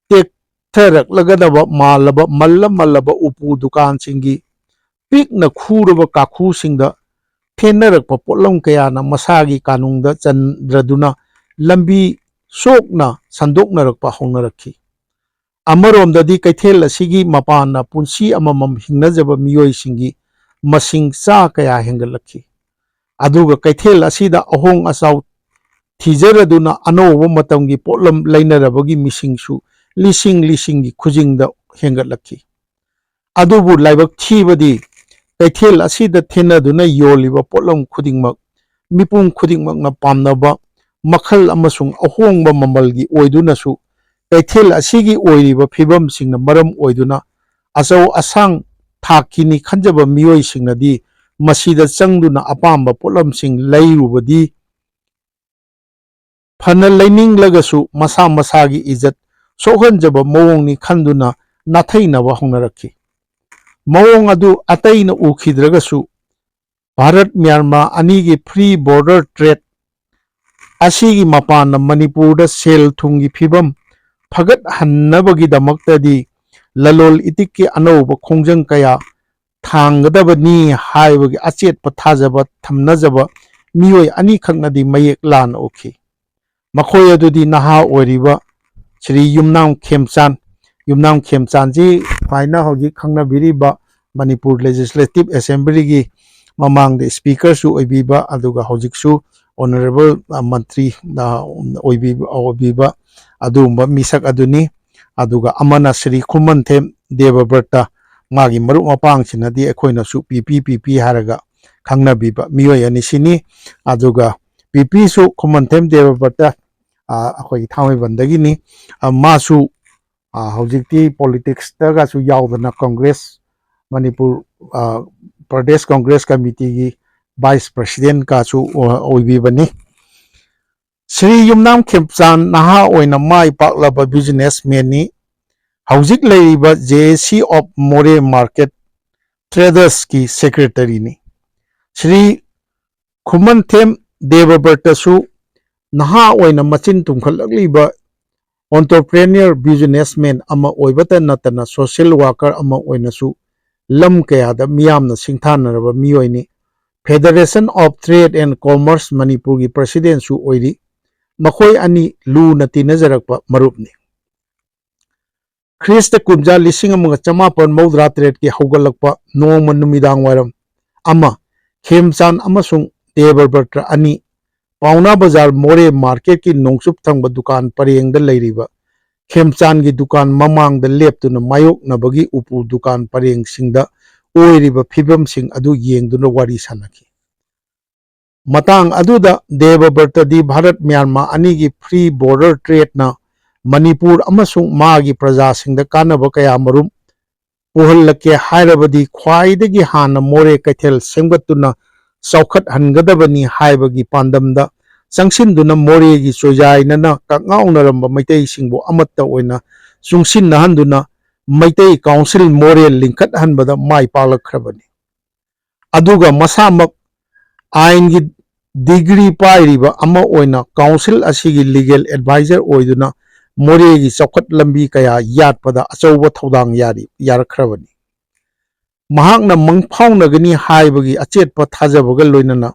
ꯇꯦꯛꯊꯔꯛꯂꯒꯗꯕ ꯃꯥꯜꯂꯕ ꯃꯜꯂ ꯃꯜꯂꯕ ꯎꯄꯨ ꯗꯨꯀꯥꯟꯁꯤꯡꯒꯤ ꯄꯤꯛꯅ ꯈꯨꯔꯕ ꯀꯥꯈꯨꯁꯤꯡꯗ ꯊꯦꯟꯅꯔꯛꯄ ꯄꯣꯠꯂꯝ ꯀꯌꯥꯅ ꯃꯁꯥꯒꯤ ꯀꯥꯅꯨꯡꯗ ꯆꯟꯗ꯭ꯔꯗꯨꯅ ꯂꯝꯕꯤ ꯁꯣꯛꯅ ꯁꯟꯗꯣꯛꯅꯔꯛꯄ ꯍꯧꯅꯔꯛꯈꯤ꯫ ꯑꯃꯔꯣꯝꯗꯗꯤ ꯀꯩꯊꯦꯜ ꯑꯁꯤꯒꯤ ꯃꯄꯥꯟꯅ ꯄꯨꯟꯁꯤ ꯑꯃꯃꯝ ꯍꯤꯡꯅꯖꯕ ꯃꯤꯑꯣꯏꯁꯤꯡꯒꯤ ꯃꯁꯤꯡ ꯆꯥ ꯀꯌꯥ ꯍꯦꯟꯒꯠꯂꯛꯈꯤ꯫ ꯑꯗꯨꯒ ꯀꯩꯊꯦꯜ ꯑꯁꯤꯗ ꯑꯍꯣꯡ ꯑꯆꯥꯎ ꯊꯤꯖꯔꯗꯨꯅ ꯑꯅꯧꯕ ꯃꯇꯝꯒꯤ ꯄꯣꯠꯂꯝ ꯂꯩꯅꯔꯕꯒꯤ ꯃꯤꯁꯤꯡꯁꯨ ꯂꯤꯁꯤꯡ ꯂꯤꯁꯤꯡꯒꯤ ꯈꯨꯖꯤꯡꯗ ꯍꯦꯟꯒꯠꯂꯛꯈꯤ꯫ ꯑꯗꯨꯕꯨ ꯂꯥꯏꯕꯛ ꯊꯤꯕꯗꯤ ꯀꯩꯊꯦꯜ ꯑꯁꯤꯗ ꯊꯦꯟꯅꯗꯨꯅ ꯌꯣꯜꯂꯤꯕ ꯄꯣꯠꯂꯝ ꯈꯨꯗꯤꯡꯃꯛ ꯃꯤꯄꯨꯝ ꯈꯨꯗꯤꯡꯃꯛꯅ ꯄꯥꯝꯅꯕ ꯃꯈꯜ ꯑꯃꯁꯨꯡ ꯑꯍꯣꯡꯕ ꯃꯃꯜꯒꯤ ꯑꯣꯏꯗꯨꯅꯁꯨ ꯀꯩꯊꯦꯜ ꯑꯁꯤꯒꯤ ꯑꯣꯏꯔꯤꯕ ꯐꯤꯕꯝꯁꯤꯡꯅ ꯃꯔꯝ ꯑꯣꯏꯗꯨꯅ ꯑꯆꯧ ꯑꯁꯥꯡ ꯊꯥꯛꯀꯤꯅꯤ ꯈꯟꯖꯕ ꯃꯤꯑꯣꯏꯁꯤꯡꯅꯗꯤ ꯃꯁꯤꯗ ꯆꯪꯗꯨꯅ ꯑꯄꯥꯝꯕ ꯄꯣꯠꯂꯝꯁꯤꯡ ꯂꯩꯔꯨꯕꯗꯤ ꯐꯅ ꯂꯩꯅꯤꯡꯂꯒꯁꯨ ꯃꯁꯥ ꯃꯁꯥꯒꯤ ꯏꯖꯠ ꯁꯣꯛꯍꯟꯖꯕ ꯃꯑꯣꯡꯅꯤ ꯈꯟꯗꯨꯅ ꯅꯥꯊꯩꯅꯕ ꯍꯧꯅꯔꯛꯈꯤ꯫ ꯃꯑꯣꯡ ꯑꯗꯨ ꯑꯇꯩꯅ ꯎꯈꯤꯗ꯭ꯔꯒꯁꯨ ꯚꯥꯔꯠ ꯃ꯭ꯌꯥꯟꯃꯥꯔ ꯑꯅꯤꯒꯤ free border trade ꯑꯁꯤꯒꯤ ꯃꯄꯥꯟꯅ ꯃꯅꯤꯄꯨꯔꯗ ꯁꯦꯜ ꯊꯨꯝꯒꯤ ꯐꯤꯕꯝ ꯐꯒꯠꯍꯟꯅꯕꯒꯤꯗꯃꯛꯇꯗꯤ ꯂꯂꯣꯜ ꯏꯇꯤꯛꯀꯤ ꯑꯅꯧꯕ ꯈꯣꯡꯖꯪ ꯀꯌꯥ ꯊꯥꯡꯒꯗꯕꯅꯤ ꯍꯥꯏꯕꯒꯤ ꯑꯆꯦꯠꯄ ꯊꯥꯖꯕ ꯊꯝꯅꯖꯕ ꯃꯤꯑꯣꯏ ꯑꯅꯤꯈꯛꯅꯗꯤ ꯃꯌꯦꯛ ꯂꯥꯅ ꯎꯈꯤ꯫ ꯃꯈꯣꯏ ꯑꯗꯨꯗꯤ ꯅꯍꯥ ꯑꯣꯏꯔꯤꯕ ꯁ꯭ꯔꯤ ꯌꯨꯝꯅꯥꯝ ꯈꯦꯝꯆꯥꯟ, ꯌꯨꯝꯅꯥꯝ ꯈꯦꯝꯆꯥꯟꯁꯤ ꯁꯨꯃꯥꯏꯅ ꯍꯧꯖꯤꯛ ꯈꯪꯅꯕꯤꯔꯤꯕ ꯃꯅꯤꯄꯨꯔ Legislative Assemblyꯒꯤ ꯃꯃꯥꯡꯗ speakerꯁꯨ ꯑꯣꯏꯕꯤꯕ, ꯑꯗꯨꯒ ꯍꯧꯖꯤꯛꯁꯨ honourable, ꯑ, ꯃꯟꯇ꯭ꯔꯤ, ꯑ, ꯑꯣꯏꯕꯤꯕ, ꯑꯣꯏꯕꯤꯕ ꯑꯗꯨꯒꯨꯝꯕ ꯃꯤꯁꯛ ꯑꯗꯨꯅꯤ꯫ ꯑꯗꯨꯒ ꯑꯃꯅ ꯁ꯭ꯔꯤ ꯈꯨꯃꯟꯊꯦꯝ ꯗꯦꯕꯕ꯭ꯔꯇ, ꯃꯥꯒꯤ ꯃꯔꯨꯞ ꯃꯄꯥꯡꯁꯤꯡꯅꯗꯤ ꯑꯩꯈꯣꯏꯅꯁꯨ ꯄꯤ ꯄꯤ, ꯄꯤ ꯄꯤ ꯍꯥꯏꯔꯒ ꯈꯪꯅꯕꯤꯕ ꯃꯤꯑꯣꯏ ꯑꯅꯤꯁꯤꯅꯤ꯫ ꯑꯗꯨꯒ ꯄꯤ ꯄꯤꯁꯨ ꯈꯨꯃꯟꯊꯦꯝ ꯗꯦꯕꯕ꯭ꯔꯇ, ꯑ, ꯑꯩꯈꯣꯏꯒꯤ ꯊꯥꯡꯃꯩꯕꯟꯗꯒꯤꯅꯤ꯫ ꯑ, ꯃꯥꯁꯨ, ꯑ, ꯍꯧꯖꯤꯛꯇꯤ politicsꯇꯒꯁꯨ ꯌꯥꯎꯗꯅ Congress, ꯃꯅꯤꯄꯨꯔ, ꯑ, Pradesh Congress Committeeꯒꯤ vice presidentꯀꯁꯨ ꯑꯣ-, ꯑꯣꯏꯕꯤꯕꯅꯤ꯫ ꯁ꯭ꯔꯤ ꯌꯨꯝꯅꯥꯝ ꯈꯦꯝꯆꯥꯟ ꯅꯍꯥ ꯑꯣꯏꯅ ꯃꯥꯏ ꯄꯥꯛꯂꯕ businessmanꯅꯤ꯫ ꯍꯧꯖꯤꯛ ꯂꯩꯔꯤꯕ J A C of Moreh Market Traders ꯀꯤ secretary ꯅꯤ꯫ ꯁ꯭ꯔꯤ ꯈꯨꯃꯟꯊꯦꯝ ꯗꯦꯕꯕ꯭ꯔꯇꯁꯨ ꯅꯍꯥ ꯑꯣꯏꯅ ꯃꯆꯤꯟ ꯇꯨꯝꯈꯠꯂꯛꯂꯤꯕ entrepreneur, businessman ꯑꯃ ꯑꯣꯏꯕꯇ ꯅꯠꯇꯅ social worker ꯑꯃ ꯑꯣꯏꯅꯁꯨ ꯂꯝ ꯀꯌꯥꯗ ꯃꯤꯌꯥꯝꯅ ꯁꯤꯡꯊꯥꯅꯔꯕ ꯃꯤꯑꯣꯏꯅꯤ꯫ Federation of Trade and Commerce ꯃꯅꯤꯄꯨꯔꯒꯤ president ꯁꯨ ꯑꯣꯏꯔꯤ꯫ ꯃꯈꯣꯏ ꯑꯅꯤ ꯂꯨꯅ ꯇꯤꯟꯅꯖꯔꯛꯄ ꯃꯔꯨꯞꯅꯤ꯫ ꯈ꯭ꯔꯤꯁꯇ ꯀꯨꯝꯖꯥ ꯂꯤꯁꯤꯡ ꯑꯃꯒ ꯆꯃꯥꯄꯟ ꯃꯧꯗ꯭ꯔꯥ ꯇꯔꯦꯠꯀꯤ ꯍꯧꯒꯠꯂꯛꯄ ꯅꯣꯡꯃ ꯅꯨꯃꯤꯗꯥꯡ ꯋꯥꯏꯔꯝ ꯑꯃ, ꯈꯦꯝꯆꯥꯟ ꯑꯃꯁꯨꯡ ꯗꯦꯕꯕ꯭ꯔꯇ ꯑꯅꯤ ꯄꯥꯎꯅꯥ ꯕꯖꯥꯔ ꯃꯣꯔꯦ ꯃꯥꯔꯀꯦꯠꯀꯤ ꯅꯣꯡꯆꯨꯞ ꯊꯪꯕ ꯗꯨꯀꯥꯟ ꯄꯔꯦꯡꯗ ꯂꯩꯔꯤꯕ ꯈꯦꯝꯆꯥꯟꯒꯤ ꯗꯨꯀꯥꯟ ꯃꯃꯥꯡꯗ ꯂꯦꯞꯇꯨꯅ ꯃꯥꯌꯣꯛꯅꯕꯒꯤ ꯎꯄꯨ ꯗꯨꯀꯥꯟ ꯄꯔꯦꯡꯁꯤꯡꯗ ꯑꯣꯏꯔꯤꯕ ꯐꯤꯕꯝꯁꯤꯡ ꯑꯗꯨ ꯌꯦꯡꯗꯨꯅ ꯋꯥꯔꯤ ꯁꯥꯟꯅꯈꯤ꯫ ꯃꯇꯥꯡ ꯑꯗꯨꯗ ꯗꯦꯕꯕ꯭ꯔꯇꯗꯤ ꯚꯥꯔꯠ ꯃ꯭ꯌꯥꯟꯃꯥꯔ ꯑꯅꯤꯒꯤ free border trade ꯅ ꯃꯅꯤꯄꯨꯔ ꯑꯃꯁꯨꯡ ꯃꯥꯒꯤ ꯄ꯭ꯔꯖꯥꯁꯤꯡꯗ ꯀꯥꯟꯅꯕ ꯀꯌꯥ ꯃꯔꯨꯝ ꯄꯨꯍꯜꯂꯛꯀꯦ ꯍꯥꯏꯔꯕꯗꯤ ꯈ꯭ꯋꯥꯏꯗꯒꯤ ꯍꯥꯟꯅ ꯃꯣꯔꯦ ꯀꯩꯊꯦꯜ ꯁꯦꯝꯒꯠꯇꯨꯅ ꯆꯥꯎꯈꯠꯍꯟꯒꯗꯕꯅꯤ ꯍꯥꯏꯕꯒꯤ ꯄꯥꯟꯗꯝꯗ ꯆꯪꯁꯤꯟꯗꯨꯅ ꯃꯣꯔꯦꯒꯤ ꯆꯣꯏꯖꯥꯏꯅꯅ ꯀꯛꯉꯥꯎꯅꯔꯝꯕ ꯃꯩꯇꯩꯁꯤꯡꯕꯨ ꯑꯃꯠꯇ ꯑꯣꯏꯅ ꯆꯨꯡꯁꯤꯟꯅꯍꯟꯗꯨꯅ ꯃꯩꯇꯩ council ꯃꯣꯔꯦ ꯂꯤꯡꯈꯠꯍꯟꯕꯗ ꯃꯥꯏ ꯄꯥꯛꯂꯛꯈ꯭ꯔꯕꯅꯤ꯫ ꯑꯗꯨꯒ ꯃꯁꯥꯃꯛ ꯑꯥꯏꯟꯒꯤ degree ꯄꯥꯏꯔꯤꯕ ꯑꯃ ꯑꯣꯏꯅ council ꯑꯁꯤꯒꯤ legal advisor ꯑꯣꯏꯗꯨꯅ ꯃꯣꯔꯦꯒꯤ ꯆꯥꯎꯈꯠ ꯂꯝꯕꯤ ꯀꯌꯥ ꯌꯥꯠꯄꯗ ꯑꯆꯧꯕ ꯊꯧꯗꯥꯡ ꯌꯥꯔꯤ-, ꯌꯥꯔꯛꯈ꯭ꯔꯕꯅꯤ꯫ ꯃꯍꯥꯛꯅ ꯃꯪꯐꯥꯎꯅꯒꯅꯤ ꯍꯥꯏꯕꯒꯤ ꯑꯆꯦꯠꯄ ꯊꯥꯖꯕꯒ ꯂꯣꯏꯅꯅ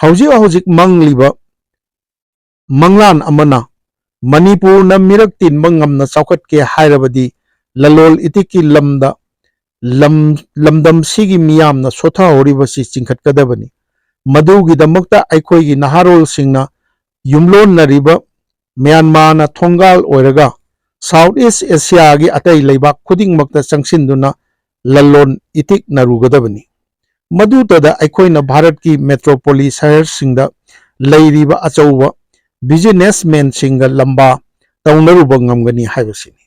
ꯍꯧꯖꯤꯛ ꯍꯧꯖꯤꯛ ꯃꯪꯂꯤꯕ ꯃꯪꯂꯥꯟ ꯑꯃꯅ ꯃꯅꯤꯄꯨꯔꯅ ꯃꯤꯔꯛ ꯇꯤꯟꯕ ꯉꯝꯅ ꯆꯥꯎꯈꯠꯀꯦ ꯍꯥꯏꯔꯕꯗꯤ ꯂꯂꯣꯜ ꯏꯇꯤꯛꯀꯤ ꯂꯝꯗ ꯂꯝ-, ꯂꯝꯗꯝꯁꯤꯒꯤ ꯃꯤꯌꯥꯝꯅ ꯁꯣꯊꯍꯧꯔꯤꯕꯁꯤ ꯆꯤꯡꯈꯠꯀꯗꯕꯅꯤ꯫ ꯃꯗꯨꯒꯤꯗꯃꯛꯇ ꯑꯩꯈꯣꯏꯒꯤ ꯅꯍꯥꯔꯣꯜꯁꯤꯡꯅ ꯌꯨꯝꯂꯣꯟꯅꯔꯤꯕ ꯃ꯭ꯌꯥꯟꯃꯥꯔꯅ ꯊꯣꯡꯒꯥꯜ ꯑꯣꯏꯔꯒ South East Asiaꯒꯤ ꯑꯇꯩ ꯂꯩꯕꯥꯛ ꯈꯨꯗꯤꯡꯃꯛꯇ ꯆꯪꯁꯤꯟꯗꯨꯅ ꯂꯂꯣꯟ ꯏꯇꯤꯛꯅꯔꯨꯒꯗꯕꯅꯤ꯫ ꯃꯗꯨꯇꯗ ꯑꯩꯈꯣꯏꯅ ꯚꯥꯔꯠꯀꯤ metropolis ꯁꯍꯔꯁꯤꯡꯗ ꯂꯩꯔꯤꯕ ꯑꯆꯧꯕ businessmanꯁꯤꯡꯒ ꯂꯝꯕꯥ ꯇꯧꯅꯔꯨꯕ ꯉꯝꯒꯅꯤ ꯍꯥꯏꯕꯁꯤꯅꯤ꯫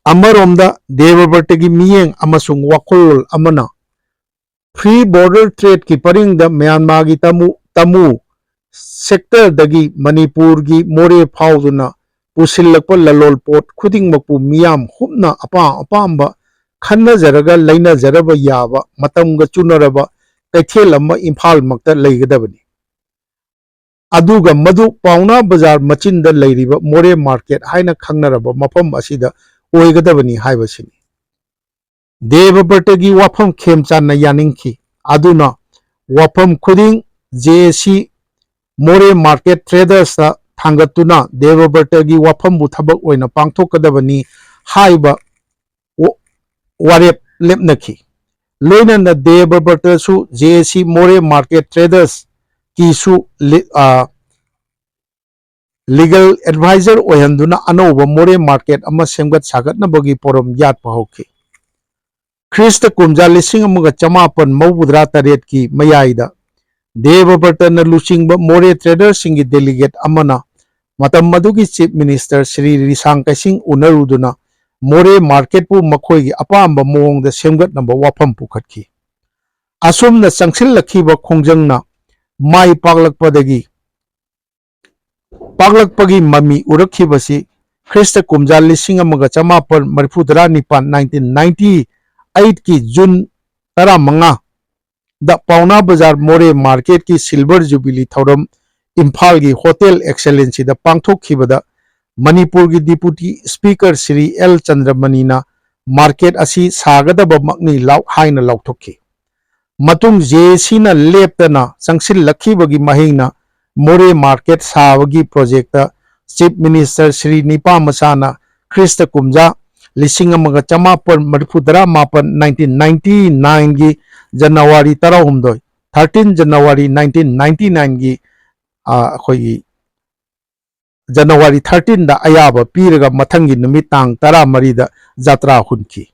ꯑꯃꯔꯣꯝꯗ ꯗꯦꯕꯕ꯭ꯔꯇꯒꯤ ꯃꯤꯠꯌꯦꯡ ꯑꯃꯁꯨꯡ ꯋꯥꯈꯜꯂꯣꯟ ꯑꯃꯅ free border tradeꯀꯤ ꯄꯔꯤꯡꯗ ꯃ꯭ꯌꯥꯟꯃꯥꯔꯒꯤ ꯇꯃꯨ, ꯇꯃꯨ sectorꯗꯒꯤ ꯃꯅꯤꯄꯨꯔꯒꯤ ꯃꯣꯔꯦ ꯐꯥꯎꯗꯨꯅ ꯄꯨꯁꯤꯜꯂꯛꯄ ꯂꯂꯣꯟ ꯄꯣꯠ ꯈꯨꯗꯤꯡꯃꯛꯄꯨ ꯃꯤꯌꯥꯝ ꯍꯨꯞꯅ ꯑꯄꯥꯝ ꯑꯄꯥꯝꯕ ꯈꯟꯅꯖꯔꯒ ꯂꯩꯅꯖꯔꯕ ꯌꯥꯕ ꯃꯇꯝꯒ ꯆꯨꯅꯔꯕ ꯀꯩꯊꯦꯜ ꯑꯃ ꯏꯝꯐꯥꯜꯃꯛꯇ ꯂꯩꯒꯗꯕꯅꯤ꯫ ꯑꯗꯨꯒ ꯃꯗꯨ ꯄꯥꯎꯅꯥ ꯕꯖꯥꯔ ꯃꯆꯤꯟꯗ ꯂꯩꯔꯤꯕ ꯃꯣꯔꯦ ꯃꯥꯔꯀꯦꯠ ꯍꯥꯏꯅ ꯈꯪꯅꯔꯕ ꯃꯐꯝ ꯑꯁꯤꯗ ꯑꯣꯏꯒꯗꯕꯅꯤ ꯍꯥꯏꯕꯁꯤꯅꯤ꯫ ꯗꯦꯕꯕ꯭ꯔꯇꯒꯤ ꯋꯥꯐꯝ ꯈꯦꯝꯆꯥꯟꯅ ꯌꯥꯅꯤꯡꯈꯤ꯫ ꯑꯗꯨꯅ ꯋꯥꯐꯝ ꯈꯨꯗꯤꯡ ꯖꯦ ꯑꯦ ꯁꯤ ꯃꯣꯔꯦ ꯃꯥꯔꯀꯦꯠ ꯇ꯭ꯔꯦꯗꯔꯁꯇ ꯊꯥꯡꯒꯠꯇꯨꯅ ꯗꯦꯕꯕ꯭ꯔꯇꯒꯤ ꯋꯥꯐꯝꯕꯨ ꯊꯕꯛ ꯑꯣꯏꯅ ꯄꯥꯡꯊꯣꯛꯀꯗꯕꯅꯤ ꯍꯥꯏꯕ ꯋꯥ-, ꯋꯥꯔꯦꯞ ꯂꯦꯞꯅꯈꯤ꯫ ꯂꯣꯏꯅꯅ ꯗꯦꯕꯕ꯭ꯔꯇꯁꯨ ꯖꯦ ꯑꯦ ꯁꯤ ꯃꯣꯔꯦ ꯃꯥꯔꯀꯦꯠ ꯇ꯭ꯔꯦꯗꯔꯁꯀꯤꯁꯨ ꯂꯤ-, ꯑ, ꯂꯤꯒꯦꯜ ꯑꯦꯗꯚꯥꯏꯖꯔ ꯑꯣꯏꯍꯟꯗꯨꯅ ꯑꯅꯧꯕ ꯃꯣꯔꯦ ꯃꯥꯔꯀꯦꯠ ꯑꯃ ꯁꯦꯝꯒꯠ ꯁꯥꯒꯠꯅꯕꯒꯤ ꯄꯣꯔꯝ ꯌꯥꯠꯄ ꯍꯧꯈꯤ꯫ ꯈ꯭ꯔꯤꯁꯇ ꯀꯨꯝꯖꯥ ꯂꯤꯁꯤꯡ ꯑꯃꯒ ꯆꯃꯥꯄꯟ ꯃꯧꯗ꯭ꯔꯥ ꯇꯔꯦꯠꯀꯤ ꯃꯌꯥꯏꯗ ꯗꯦꯕꯕ꯭ꯔꯇꯅ ꯂꯨꯆꯤꯡꯕ ꯃꯣꯔꯦ ꯇ꯭ꯔꯦꯗꯔꯁꯤꯡꯒꯤ ꯗꯦꯂꯤꯒꯦꯠ ꯑꯃꯅ ꯃꯇꯝ ꯑꯗꯨꯒꯤ ꯆꯤꯐ ꯃꯤꯅꯤꯁꯇꯔ ꯁ꯭ꯔꯤ ꯔꯤꯁꯥꯡ ꯀꯩꯁꯤꯡ ꯎꯅꯔꯨꯗꯨꯅ ꯃꯣꯔꯦ ꯃꯥꯔꯀꯦꯠꯄꯨ ꯃꯈꯣꯏꯒꯤ ꯑꯄꯥꯝꯕ ꯃꯑꯣꯡꯗ ꯁꯦꯝꯒꯠꯅꯕ ꯋꯥꯐꯝ ꯄꯨꯈꯠꯈꯤ꯫ ꯑꯁꯨꯝꯅ ꯆꯪꯁꯤꯜꯂꯛꯈꯤꯕ ꯈꯣꯡꯖꯪꯅ ꯃꯥꯏ ꯄꯥꯛꯂꯛꯄꯗꯒꯤ ꯄꯥꯛꯂꯛꯄꯒꯤ ꯃꯃꯤ ꯎꯔꯛꯈꯤꯕꯁꯤ ꯈ꯭ꯔꯤꯁꯇ ꯀꯨꯝꯖꯥ ꯂꯤꯁꯤꯡ ꯑꯃꯒ ꯆꯃꯥꯄꯟ ꯃꯔꯤꯐꯨ ꯇꯔꯥ ꯅꯤꯄꯥꯟ, ꯅꯥꯏꯟꯇꯤꯟ ꯅꯥꯏꯟꯇꯤ ꯑꯩꯠꯀꯤ ꯖꯨꯟ ꯇꯔꯥꯃꯉꯥꯗ ꯄꯥꯎꯅꯥ ꯕꯖꯥꯔ ꯃꯣꯔꯦ ꯃꯥꯔꯀꯦꯠꯀꯤ ꯁꯤꯜꯚꯔ ꯖꯨꯕꯤꯂꯤ ꯊꯧꯔꯝ ꯏꯝꯐꯥꯜꯒꯤ ꯍꯣꯇꯦꯜ ꯑꯦꯛꯁꯦꯂꯦꯟꯁꯤꯗ ꯄꯥꯡꯊꯣꯛꯈꯤꯕꯗ ꯃꯅꯤꯄꯨꯔꯒꯤ ꯗꯤꯄꯨꯇꯤ ꯁ꯭ꯄꯤꯀꯔ ꯁ꯭ꯔꯤ ꯑꯦꯜ ꯆꯟꯗ꯭ꯔꯃꯅꯤꯅ ꯃꯥꯔꯀꯦꯠ ꯑꯁꯤ ꯁꯥꯒꯗꯕꯃꯛꯅꯤ ꯂꯥꯎ-, ꯍꯥꯏꯅ ꯂꯥꯎꯊꯣꯛꯈꯤ꯫ ꯃꯇꯨꯡ ꯖꯦ ꯑꯦ ꯁꯤꯅ ꯂꯦꯞꯇꯅ ꯆꯪꯁꯤꯜꯂꯛꯈꯤꯕꯒꯤ ꯃꯍꯩꯅ ꯃꯣꯔꯦ ꯃꯥꯔꯀꯦꯠ ꯁꯥꯕꯒꯤ ꯄ꯭ꯔꯣꯖꯦꯛꯇ ꯆꯤꯐ ꯃꯤꯅꯤꯁꯇꯔ ꯁ꯭ꯔꯤ ꯅꯤꯄꯥ ꯃꯁꯥꯅ ꯈ꯭ꯔꯤꯁꯇ ꯀꯨꯝꯖꯥ ꯂꯤꯁꯤꯡ ꯑꯃꯒ ꯆꯃꯥꯄꯟ ꯃꯔꯤꯐꯨ ꯇꯔꯥ ꯃꯥꯄꯟ, ꯅꯥꯏꯟꯇꯤꯟ ꯅꯥꯏꯟꯇꯤ ꯅꯥꯏꯟꯒꯤ ꯖꯅꯋꯥꯔꯤ ꯇꯔꯥꯍꯨꯝꯗꯣꯏ, ꯊꯥꯔꯇꯤꯟ ꯖꯅꯋꯥꯔꯤ ꯅꯥꯏꯟꯇꯤꯟ ꯅꯥꯏꯟꯇꯤ ꯅꯥꯏꯟꯒꯤ, ꯑ, ꯑꯩꯈꯣꯏꯒꯤ ꯖꯅꯋꯥꯔꯤ ꯊꯥꯔꯇꯤꯟꯗ ꯑꯌꯥꯕ ꯄꯤꯔꯒ ꯃꯊꯪꯒꯤ ꯅꯨꯃꯤꯠ ꯇꯥꯡ ꯇꯔꯥꯃꯔꯤꯗ ꯖꯇ꯭ꯔꯥ ꯍꯨꯟꯈꯤ꯫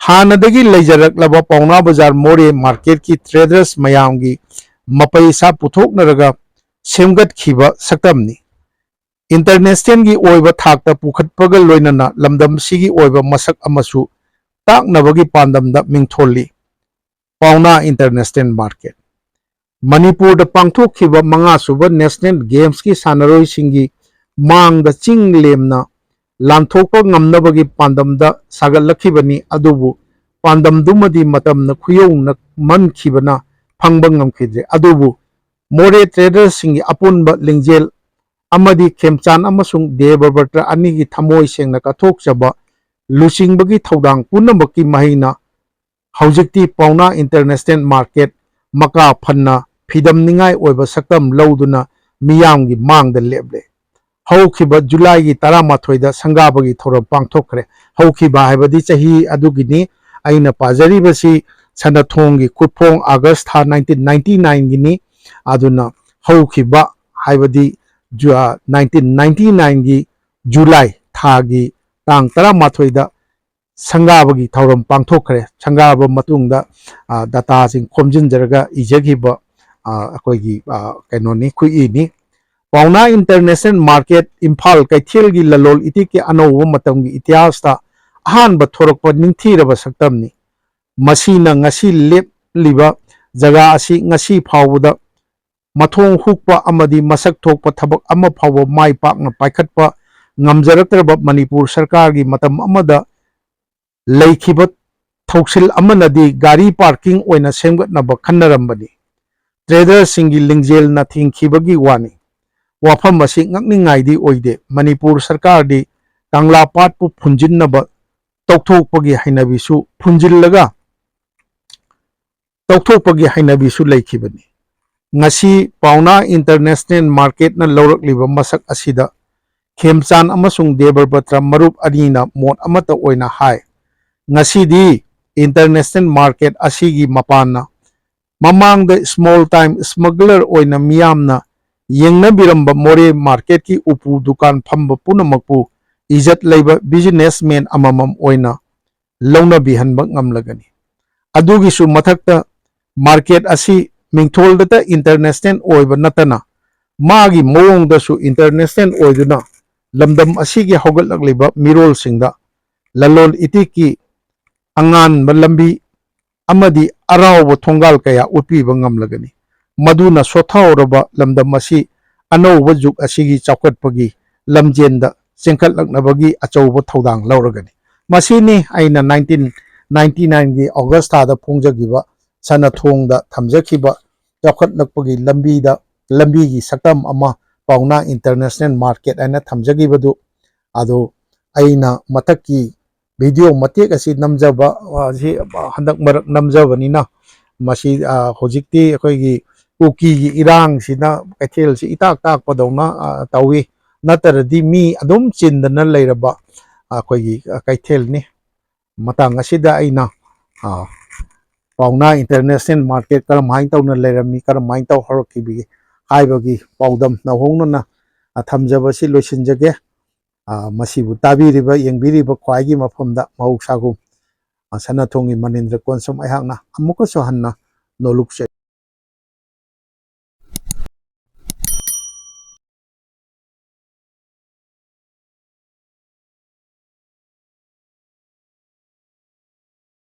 ꯍꯥꯟꯅꯗꯒꯤ ꯂꯩꯖꯔꯛꯂꯕ ꯄꯥꯎꯅꯥ ꯕꯖꯥꯔ ꯃꯣꯔꯦ ꯃꯥꯔꯀꯦꯠꯀꯤ ꯇ꯭ꯔꯦꯗꯔꯁ ꯃꯌꯥꯝꯒꯤ ꯃꯄꯩꯁꯥ ꯄꯨꯊꯣꯛꯅꯔꯒ ꯁꯦꯝꯒꯠꯈꯤꯕ ꯁꯛꯇꯝꯅꯤ꯫ ꯏꯟꯇꯔꯅꯦꯁꯅꯦꯜꯒꯤ ꯑꯣꯏꯕ ꯊꯥꯛꯇ ꯄꯨꯈꯠꯄꯒ ꯂꯣꯏꯅꯅ ꯂꯝꯗꯝꯁꯤꯒꯤ ꯑꯣꯏꯕ ꯃꯁꯛ ꯑꯃꯁꯨ ꯇꯥꯛꯅꯕꯒꯤ ꯄꯥꯟꯗꯝꯗ ꯃꯤꯡꯊꯣꯜꯂꯤ꯫ ꯄꯥꯎꯅꯥ ꯏꯟꯇꯔꯅꯦꯁꯅꯦꯜ ꯃꯥꯔꯀꯦꯠ꯫ ꯃꯅꯤꯄꯨꯔꯗ ꯄꯥꯡꯊꯣꯛꯈꯤꯕ ꯃꯉꯥꯁꯨꯕ ꯅꯦꯁꯅꯦꯜ ꯒꯦꯝꯁꯀꯤ ꯁꯥꯟꯅꯔꯣꯏꯁꯤꯡꯒꯤ ꯃꯥꯡꯗ ꯆꯤꯡ ꯂꯦꯝꯅ ꯂꯥꯟꯊꯣꯛꯄ ꯉꯝꯅꯕꯒꯤ ꯄꯥꯟꯗꯝꯗ ꯁꯥꯒꯠꯂꯛꯈꯤꯕꯅꯤ꯫ ꯑꯗꯨꯕꯨ ꯄꯥꯟꯗꯝꯗꯨꯃꯗꯤ ꯃꯇꯝꯅ ꯈꯨꯌꯧꯅꯃꯟꯈꯤꯕꯅ ꯐꯪꯕ ꯉꯝꯈꯤꯗ꯭ꯔꯦ꯫ ꯑꯗꯨꯕꯨ ꯃꯣꯔꯦ ꯇ꯭ꯔꯦꯗꯔꯁꯤꯡꯒꯤ ꯑꯄꯨꯟꯕ ꯂꯤꯡꯖꯦꯜ ꯑꯃꯗꯤ ꯈꯦꯝꯆꯥꯟ ꯑꯃꯁꯨꯡ ꯗꯦꯕꯕ꯭ꯔꯇ ꯑꯅꯤꯒꯤ ꯊꯃꯣꯏ ꯁꯦꯡꯅ ꯀꯠꯊꯣꯛꯆꯕ ꯂꯨꯆꯤꯡꯕꯒꯤ ꯊꯧꯗꯥꯡ ꯄꯨꯝꯅꯃꯛꯀꯤ ꯃꯍꯩꯅ ꯍꯧꯖꯤꯛꯇꯤ ꯄꯥꯎꯅꯥ ꯏꯟꯇꯔꯅꯦꯁꯅꯦꯜ ꯃꯥꯔꯀꯦꯠ ꯃꯀꯥ ꯐꯟꯅ ꯐꯤꯗꯝꯅꯤꯡꯉꯥꯏ ꯑꯣꯏꯕ ꯁꯛꯇꯝ ꯂꯧꯗꯨꯅ ꯃꯤꯌꯥꯝꯒꯤ ꯃꯥꯡꯗ ꯂꯦꯞꯂꯦ꯫ ꯍꯧꯈꯤꯕ ꯖꯨꯂꯥꯏꯒꯤ ꯇꯔꯥꯃꯥꯊꯣꯏꯗ ꯁꯪꯒꯥꯕꯒꯤ ꯊꯧꯔꯝ ꯄꯥꯡꯊꯣꯛꯈ꯭ꯔꯦ꯫ ꯍꯧꯈꯤꯕ ꯍꯥꯏꯕꯗꯤ ꯆꯍꯤ ꯑꯗꯨꯒꯤꯅꯤ꯫ ꯑꯩꯅ ꯄꯥꯖꯔꯤꯕꯁꯤ ꯁꯅꯥꯊꯣꯡꯒꯤ ꯀꯨꯞꯐꯣꯡ ꯑꯥꯒꯁ ꯊꯥ ꯅꯥꯏꯟꯇꯤꯟ ꯅꯥꯏꯟꯇꯤ ꯅꯥꯏꯟꯒꯤꯅꯤ꯫ ꯑꯗꯨꯅ ꯍꯧꯈꯤꯕ ꯍꯥꯏꯕꯗꯤ ꯖꯨ-, ꯑ, ꯅꯥꯏꯟꯇꯤꯟ ꯅꯥꯏꯟꯇꯤ ꯅꯥꯏꯟꯒꯤ ꯖꯨꯂꯥꯏ ꯊꯥꯒꯤ ꯇꯥꯡ ꯇꯔꯥꯃꯥꯊꯣꯏꯗ ꯁꯪꯒꯥꯕꯒꯤ ꯊꯧꯔꯝ ꯄꯥꯡꯊꯣꯛꯈ꯭ꯔꯦ꯫ ꯁꯪꯒꯥꯕ ꯃꯇꯨꯡꯗ, ꯑ, ꯗꯇꯥꯁꯤꯡ ꯈꯣꯝꯖꯤꯟꯖꯔꯒ ꯏꯖꯈꯤꯕ, ꯑ, ꯑꯩꯈꯣꯏꯒꯤ, ꯑ, ꯀꯩꯅꯣꯅꯤ, ꯈꯨꯏꯅꯤ꯫ ꯄꯥꯎꯅꯥ ꯏꯟꯇꯔꯅꯦꯁꯅꯦꯜ ꯃꯥꯔꯀꯦꯠ ꯏꯝꯐꯥꯜ ꯀꯩꯊꯦꯜꯒꯤ ꯂꯂꯣꯜ ꯏꯇꯤꯛꯀꯤ ꯑꯅꯧꯕ ꯃꯇꯝꯒꯤ ꯏꯇꯤꯍꯥꯁꯇ ꯑꯍꯥꯟꯕ ꯊꯣꯔꯛꯄ ꯅꯤꯡꯊꯤꯔꯕ ꯁꯛꯇꯝꯅꯤ꯫ ꯃꯁꯤꯅ ꯉꯁꯤ ꯂꯦꯞꯂꯤꯕ ꯖꯒꯥ ꯑꯁꯤ ꯉꯁꯤ ꯐꯥꯎꯕꯗ ꯃꯊꯣꯡ ꯍꯨꯛꯄ ꯑꯃꯗꯤ ꯃꯁꯛ ꯊꯣꯛꯄ ꯊꯕꯛ ꯑꯃ ꯐꯥꯎꯕ ꯃꯥꯏ ꯄꯥꯛꯅ ꯄꯥꯏꯈꯠꯄ ꯉꯝꯖꯔꯛꯇ꯭ꯔꯕ ꯃꯅꯤꯄꯨꯔ ꯁꯔꯀꯥꯔꯒꯤ ꯃꯇꯝ ꯑꯃꯗ ꯂꯩꯈꯤꯕ ꯊꯧꯁꯤꯜ ꯑꯃꯅꯗꯤ ꯒꯥꯔꯤ ꯄꯥꯔꯀꯤꯡ ꯑꯣꯏꯅ ꯁꯦꯝꯒꯠꯅꯕ ꯈꯟꯅꯔꯝꯕꯅꯤ꯫ ꯇ꯭ꯔꯦꯗꯔꯁꯤꯡꯒꯤ ꯂꯤꯡꯖꯦꯜꯅ ꯊꯤꯡꯈꯤꯕꯒꯤ ꯋꯥꯅꯤ꯫ ꯋꯥꯐꯝ ꯑꯁꯤ ꯉꯛꯅꯤꯡꯉꯥꯏꯗꯤ ꯑꯣꯏꯗꯦ꯫ ꯃꯅꯤꯄꯨꯔ ꯁꯔꯀꯥꯔꯗꯤ ꯀꯪꯂꯥ ꯄꯥꯠꯄꯨ ꯐꯨꯟꯖꯤꯟꯅꯕ ꯇꯧꯊꯣꯛꯄꯒꯤ ꯍꯩꯅꯕꯤꯁꯨ ꯐꯨꯟꯖꯤꯜꯂꯒ ꯇꯧꯊꯣꯛꯄꯒꯤ ꯍꯩꯅꯕꯤꯁꯨ ꯂꯩꯈꯤꯕꯅꯤ꯫ ꯉꯁꯤ ꯄꯥꯎꯅꯥ ꯏꯟꯇꯔꯅꯦꯁꯅꯦꯜ ꯃꯥꯔꯀꯦꯠꯅ ꯂꯧꯔꯛꯂꯤꯕ ꯃꯁꯛ ꯑꯁꯤꯗ ꯈꯦꯝꯆꯥꯟ ꯑꯃꯁꯨꯡ ꯗꯦꯕꯕ꯭ꯔꯇ ꯃꯔꯨꯞ ꯑꯅꯤꯅ ꯃꯣꯠ ꯑꯃꯠꯇ ꯑꯣꯏꯅ ꯍꯥꯏ, ꯉꯁꯤꯗꯤ ꯏꯟꯇꯔꯅꯦꯁꯅꯦꯜ ꯃꯥꯔꯀꯦꯠ ꯑꯁꯤꯒꯤ ꯃꯄꯥꯟꯅ ꯃꯃꯥꯡꯗ ꯁ꯭ꯃꯣꯜ ꯇꯥꯏꯝ ꯁ꯭ꯃꯒꯂꯔ ꯑꯣꯏꯅ ꯃꯤꯌꯥꯝꯅ ꯌꯦꯡꯅꯕꯤꯔꯝꯕ ꯃꯣꯔꯦ ꯃꯥꯔꯀꯦꯠꯀꯤ ꯎꯄꯨ ꯗꯨꯀꯥꯟ ꯐꯝꯕ ꯄꯨꯝꯅꯃꯛꯄꯨ ꯏꯖꯠ ꯂꯩꯕ ꯕꯤꯖꯤꯅꯦꯁꯃꯦꯟ ꯑꯃꯃꯝ ꯑꯣꯏꯅ ꯂꯧꯅꯕꯤꯍꯟꯕ ꯉꯝꯂꯒꯅꯤ꯫ ꯑꯗꯨꯒꯤꯁꯨ ꯃꯊꯛꯇ ꯃꯥꯔꯀꯦꯠ ꯑꯁꯤ ꯃꯤꯡꯊꯣꯜꯗꯇ ꯏꯟꯇꯔꯅꯦꯁꯅꯦꯜ ꯑꯣꯏꯕ ꯅꯠꯇꯅ ꯃꯥꯒꯤ ꯃꯑꯣꯡꯗꯁꯨ ꯏꯟꯇꯔꯅꯦꯁꯅꯦꯜ ꯑꯣꯏꯗꯨꯅ ꯂꯝꯗꯝ ꯑꯁꯤꯒꯤ ꯍꯧꯒꯠꯂꯛꯂꯤꯕ ꯃꯤꯔꯣꯜꯁꯤꯡꯗ ꯂꯂꯣꯟ ꯏꯇꯤꯛꯀꯤ ꯑꯉꯥꯟꯕ ꯂꯝꯕꯤ ꯑꯃꯗꯤ ꯑꯔꯥꯎꯕ ꯊꯣꯡꯒꯥꯜ ꯀꯌꯥ ꯎꯠꯄꯤꯕ ꯉꯝꯂꯒꯅꯤ꯫ ꯃꯗꯨꯅ ꯁꯣꯠꯊꯍꯧꯔꯕ ꯂꯝꯗꯝ ꯑꯁꯤ ꯑꯅꯧꯕ ꯖꯨꯒ ꯑꯁꯤꯒꯤ ꯆꯥꯎꯈꯠꯄꯒꯤ ꯂꯝꯖꯦꯟꯗ ꯆꯦꯟꯈꯠꯂꯛꯅꯕꯒꯤ ꯑꯆꯧꯕ ꯊꯧꯗꯥꯡ ꯂꯧꯔꯒꯅꯤ꯫ ꯃꯁꯤꯅꯤ ꯑꯩꯅ ꯅꯥꯏꯟꯇꯤꯟ ꯅꯥꯏꯟꯇꯤ ꯅꯥꯏꯟꯒꯤ ꯑꯣꯒꯁ ꯊꯥꯗ ꯐꯣꯡꯖꯈꯤꯕ ꯁꯅꯥꯊꯣꯡꯗ ꯊꯝꯖꯈꯤꯕ ꯆꯥꯎꯈꯠꯂꯛꯄꯒꯤ ꯂꯝꯕꯤꯗ, ꯂꯝꯕꯤꯒꯤ ꯁꯛꯇꯝ ꯑꯃ ꯄꯥꯎꯅꯥ ꯏꯟꯇꯔꯅꯦꯁꯅꯦꯜ ꯃꯥꯔꯀꯦꯠ ꯍꯥꯏꯅ ꯊꯝꯖꯈꯤꯕꯗꯨ꯫ ꯑꯗꯨ ꯑꯩꯅ ꯃꯊꯛꯀꯤ ꯚꯤꯗꯤꯑꯣ ꯃꯇꯦꯛ ꯑꯁꯤ ꯅꯝꯖꯕ, ꯑ, ꯑꯁꯤ ꯍꯟꯗꯛ ꯃꯔꯛ ꯅꯝꯖꯕꯅꯤꯅ, ꯃꯁꯤ, ꯑ, ꯍꯧꯖꯤꯛꯇꯤ ꯑꯩꯈꯣꯏꯒꯤ ꯀꯨꯀꯤꯒꯤ ꯏꯔꯥꯡꯁꯤꯅ ꯀꯩꯊꯦꯜꯁꯤ ꯏꯇꯥꯛ ꯇꯥꯛꯄꯗꯧꯅ, ꯑ, ꯇꯧꯏ꯫ ꯅꯠꯇ꯭ꯔꯗꯤ ꯃꯤ ꯑꯗꯨꯝ ꯆꯤꯟꯗꯅ ꯂꯩꯔꯕ ꯑꯩꯈꯣꯏꯒꯤ, ꯑ, ꯀꯩꯊꯦꯜꯅꯤ꯫ ꯃꯇꯥꯡ ꯑꯁꯤꯗ ꯑꯩꯅ, ꯑ, ꯄꯥꯎꯅꯥ ꯏꯟꯇꯔꯅꯦꯁꯅꯦꯜ ꯃꯥꯔꯀꯦꯠ ꯀꯔꯝꯍꯥꯏꯅ ꯇꯧꯅ ꯂꯩꯔꯝꯃꯤ, ꯀꯔꯝꯍꯥꯏꯅ ꯇꯧ ꯍꯧꯔꯛꯈꯤꯕꯒꯦ ꯍꯥꯏꯕꯒꯤ ꯄꯥꯎꯗꯝ ꯅꯧꯍꯧꯅꯅ, ꯑ, ꯊꯝꯖꯕꯁꯤ ꯂꯣꯏꯁꯤꯟꯖꯒꯦ꯫ ꯑ, ꯃꯁꯤꯕꯨ ꯇꯥꯕꯤꯔꯤꯕ, ꯌꯦꯡꯕꯤꯔꯤꯕ ꯈ꯭ꯋꯥꯏꯒꯤ ꯃꯐꯝꯗ ꯃꯍꯧꯁꯥꯒꯨꯝ, ꯑ, ꯁꯅꯥꯊꯣꯡꯒꯤ ꯃꯅꯤꯟꯗ꯭ꯔ ꯀꯣꯟꯁꯝ ꯑꯩꯍꯥꯛꯅ ꯑꯃꯨꯛꯀꯁꯨ ꯍꯟꯅ ꯅꯣꯂꯨꯛꯆꯔꯤ꯫